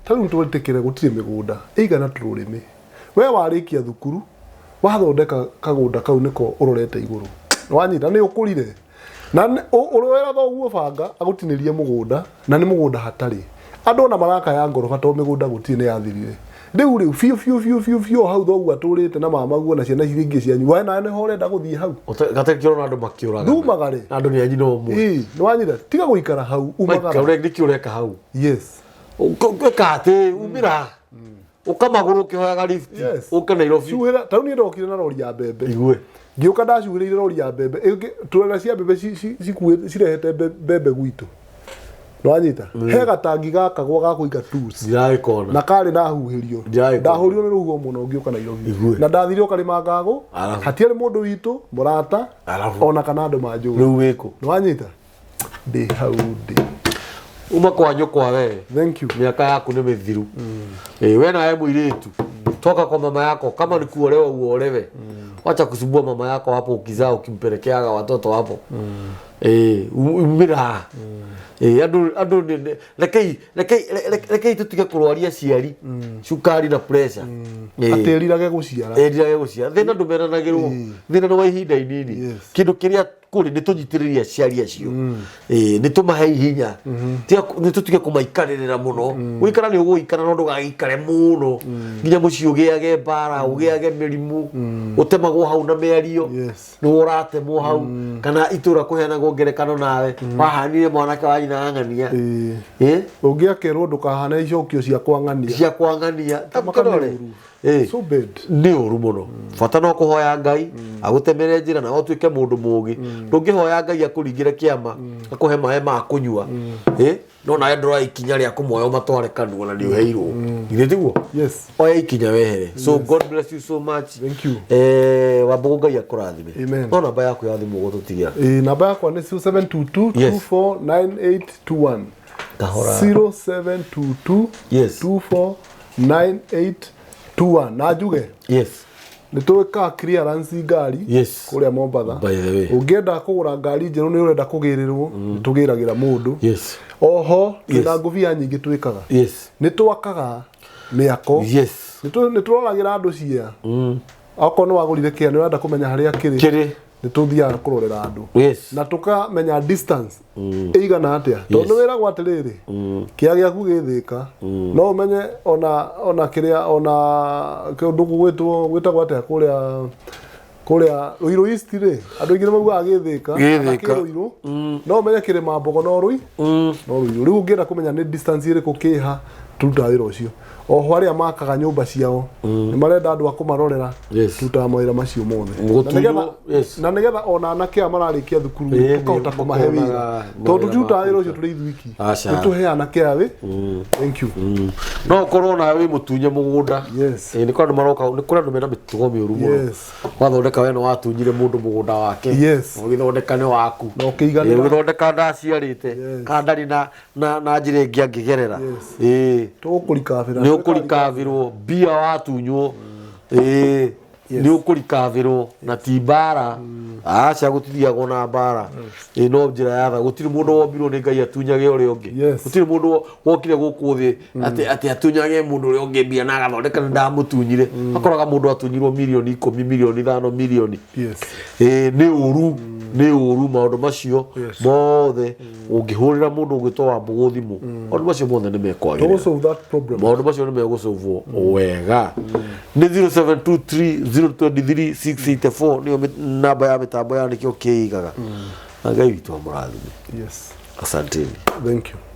Ta rĩu twĩtĩkĩre gũtirĩ mĩgũnda ĩigana tũrũrĩmĩ. We warĩkia thukuru wathondeka kagũnda kau nĩko ũrorete igũrũ. Wanyita nĩ ũkũrire. Na ũrwĩra thoguo banga agũtinĩrie mũgũnda, na nĩ mũgũnda hatarĩ. Andũ ona marakaya ngoroba tondũ mĩgũnda gũtirĩ nĩ yathirire. Rĩu biũ biũ biũ biũ biũ hau thoguo atũrĩte na mamaguo na ciana iria ingĩ cianyu. We nawe nĩho ũrenda gũthiĩ hau. Gatarĩ kĩrona andũ makĩũraga. Ndumagare. Andũ nĩ anyina ũmwe. Ĩĩ, nĩ wanyita tiga gũikara hau umagara. Nĩkĩ ũreka hau? Yes. Gwĩka atĩ umĩra. Ũkamagũrũ ũkĩhoyaga lift. Yes. Ũke Nairobi. Cuhĩra ta rĩu niĩ ndokire na rori ya mbembe. Igue. Ngĩũka ndacuhĩrĩire rori ya mbembe. Ĩngĩ turera cia mbembe cirehete mbembe gwitũ. Nĩwanyita? He gatangi gakagwo ga kũiga tools. Ndiragĩkona. Na karĩ na huhĩrio. Ndiragĩkona. Ndahũrirwo nĩ rũhuho mũno ngĩũka Nairobi. Igue. Na ndathire o karĩma ngagũ. Arabu. Hatiarĩ mũndũ witũ, mũrata, Arabu. ona kana andũ manjũĩ. Rĩu wĩkũ? Nĩwanyita? Ndĩ hau ndĩ. Uma kwa nyũkwa we. Thank you. Miaka yaku nĩ mĩthiru. Eh, we nawe mũirĩtu. Toka kwa mama yako kama ni kuolewa uolewe. Wacha kusumbua mama yako hapo ukizaa ukimpelekeaga watoto hapo. Eh, umira. Eh, andu andu rekei rekei rekei tutige kũrwaria aciari cukari na pressure. Eh. Atĩrirage gũciara. Erirage gũciara thĩna ndũmeranagĩrwo thĩna nĩ wa ihinda inini. Yes. Kĩndũ kĩrĩa kũrĩ nĩ tũnyitĩrĩrie aciari acio. Ĩĩ, nĩ tũmahe hinya. Tiga nĩ tũtige kũmaikarĩrĩra mũno. Gũikara nĩ ũgũikara no ndũgagĩikare mũno nginya mũciĩ ũgĩage mbara ũgĩage mĩrimũ ũtemagwo hau na mĩario. Yes. Nĩwe ũratemwo hau kana itũra kũheanagwo ngerekano nawe wahanire mwanake wa nyina wa ng'ania. Ĩĩ. Ĩ? Ũngĩakerwo ndũkahane icokio cia kwang'ania. Cia kwang'ania. Maka nĩ Tamũkĩrore. ũru. Ĩ. So bad. Nĩ ũru mũno. Bata no kũhoya Ngai agũtemere njĩra na ũtuĩke mũndũ mũgĩ. Ndũngĩhoya Ngai akũringĩre kĩama akũhe maĩ ma kũnyua. Ĩ? No nawe ndũroya ikinya rĩa kũmoya ũmatware kanua na nĩ ũheirwo. Githĩ tiguo? Yes. Oya ikinya wehere. So God bless you so much. Thank you. Eh, Wambũgũ Ngai akũrathime. Amen. No namba yaku ya thimũ ũgũtũtigĩra. Ĩĩ, namba yakwa nĩ 0722 Yes. 249821. Kahora. 0722 Yes. 249821. Na njuge Yes. nĩ twĩkaga clearance ngari Yes. kũrĩa Mombatha. By the way. Ũngĩenda kũgũra ngari njerũ nĩ ũrenda kũgĩrĩrwo, tũgĩragĩra mũndũ. Yes. Oho twĩna Yes. ngũbia nyingĩ twĩkaga. Yes. Nĩ twakaga mĩako. Yes. Nĩ tũroragĩra andũ cia. Okorwo nĩ wagũrire kĩa nĩ ũrenda kũmenya harĩa kĩrĩ. Kĩrĩ. Nĩ tũthiaga kũrorera andũ. Yes. Na tũkamenya distance ĩigana atĩa. Tondũ Yes. nĩ wĩragwo atĩrĩrĩ, kĩa gĩaku gĩthĩka, no ũmenye ona kĩrĩa ona kĩndũ gwĩtwo gwĩtagwo atĩa kũrĩa kũrĩa Ruiru East rĩ, andũ aingĩ nĩ maugaga gĩthĩka, kana Gĩthĩka. kĩ Ruiru, no ũmenye kĩrĩma Mbogo no Rui, no Ruiru. Rĩu ũngĩenda kũmenya nĩ distance ĩrĩkũ kĩha, tũrutaga wĩra ũcio. Oho arĩa makaga nyũmba ciao, nĩ marenda andũ a kũmarorera, Yes. tũrutaga mawĩra macio mothe. Na Gũtunywo- nĩgetha- yes. na nĩgetha ona anake aya mararĩkia thukuru Ĩĩ, tũkahota nĩ kũmahe wĩra makonaga tondũ mawĩra tũtirutaga ma wĩra ũcio tũrĩ ithuiki. Aca. Nĩ tũhe anake aya wĩ. Thank you. No ũkorwo nawe wĩ mũtunye mũgũnda. Yes. Ĩĩ, nĩ kũrĩ andũ maroka nĩ kũrĩ andũ mena mĩtugo mĩũru mũno. Yes. Wathondeka we nĩ watunyire mũndũ mũgũnda wake. Yes. Ũgĩthondeka nĩ waku. Na ũkĩiganĩra. Ĩĩ, ũgĩthondeka ndaciarĩte. Yes. Kana ndarĩ na njĩra ĩngĩ angĩgerera. Yes. Ĩĩ. Tũgũkũrikabĩra. Nĩ ũkũrikabĩrwo mbia watunywo. Ĩĩ. Nĩ ũkũrikabĩrwo na ti mbara. Aca gũtithiagwo na mbara. Ĩĩ no njĩra ya tha. Gũtirĩ mũndũ wombirwo nĩ Ngai atunyage ũrĩa ũngĩ. Yes. Gũtirĩ mũndũ wokire gũkũ thĩ atĩ atunyage mũndũ ũrĩa ũngĩ mbia na agathondeka nĩ ndamũtunyire. Akoraga mũndũ atunyirwo mirioni 10, mirioni 5, mirioni. Yes. Ĩĩ nĩ ũru, nĩ ũru maũndũ macio Yes. mothe. Ũngĩhũrĩra mũndũ ũgwĩtwo Wambũgũ thimũ, maũndũ macio mothe nĩ mekwagĩrĩra. Tũgũ solve that problem. Maũndũ macio nĩ megũcũvwo wega. Nĩ 0723 023 684 nĩyo namba ya mĩtambo ya nĩkĩo kĩigaga. Na Ngai witũ amũrathime. Yes. Asanteni. Thank you.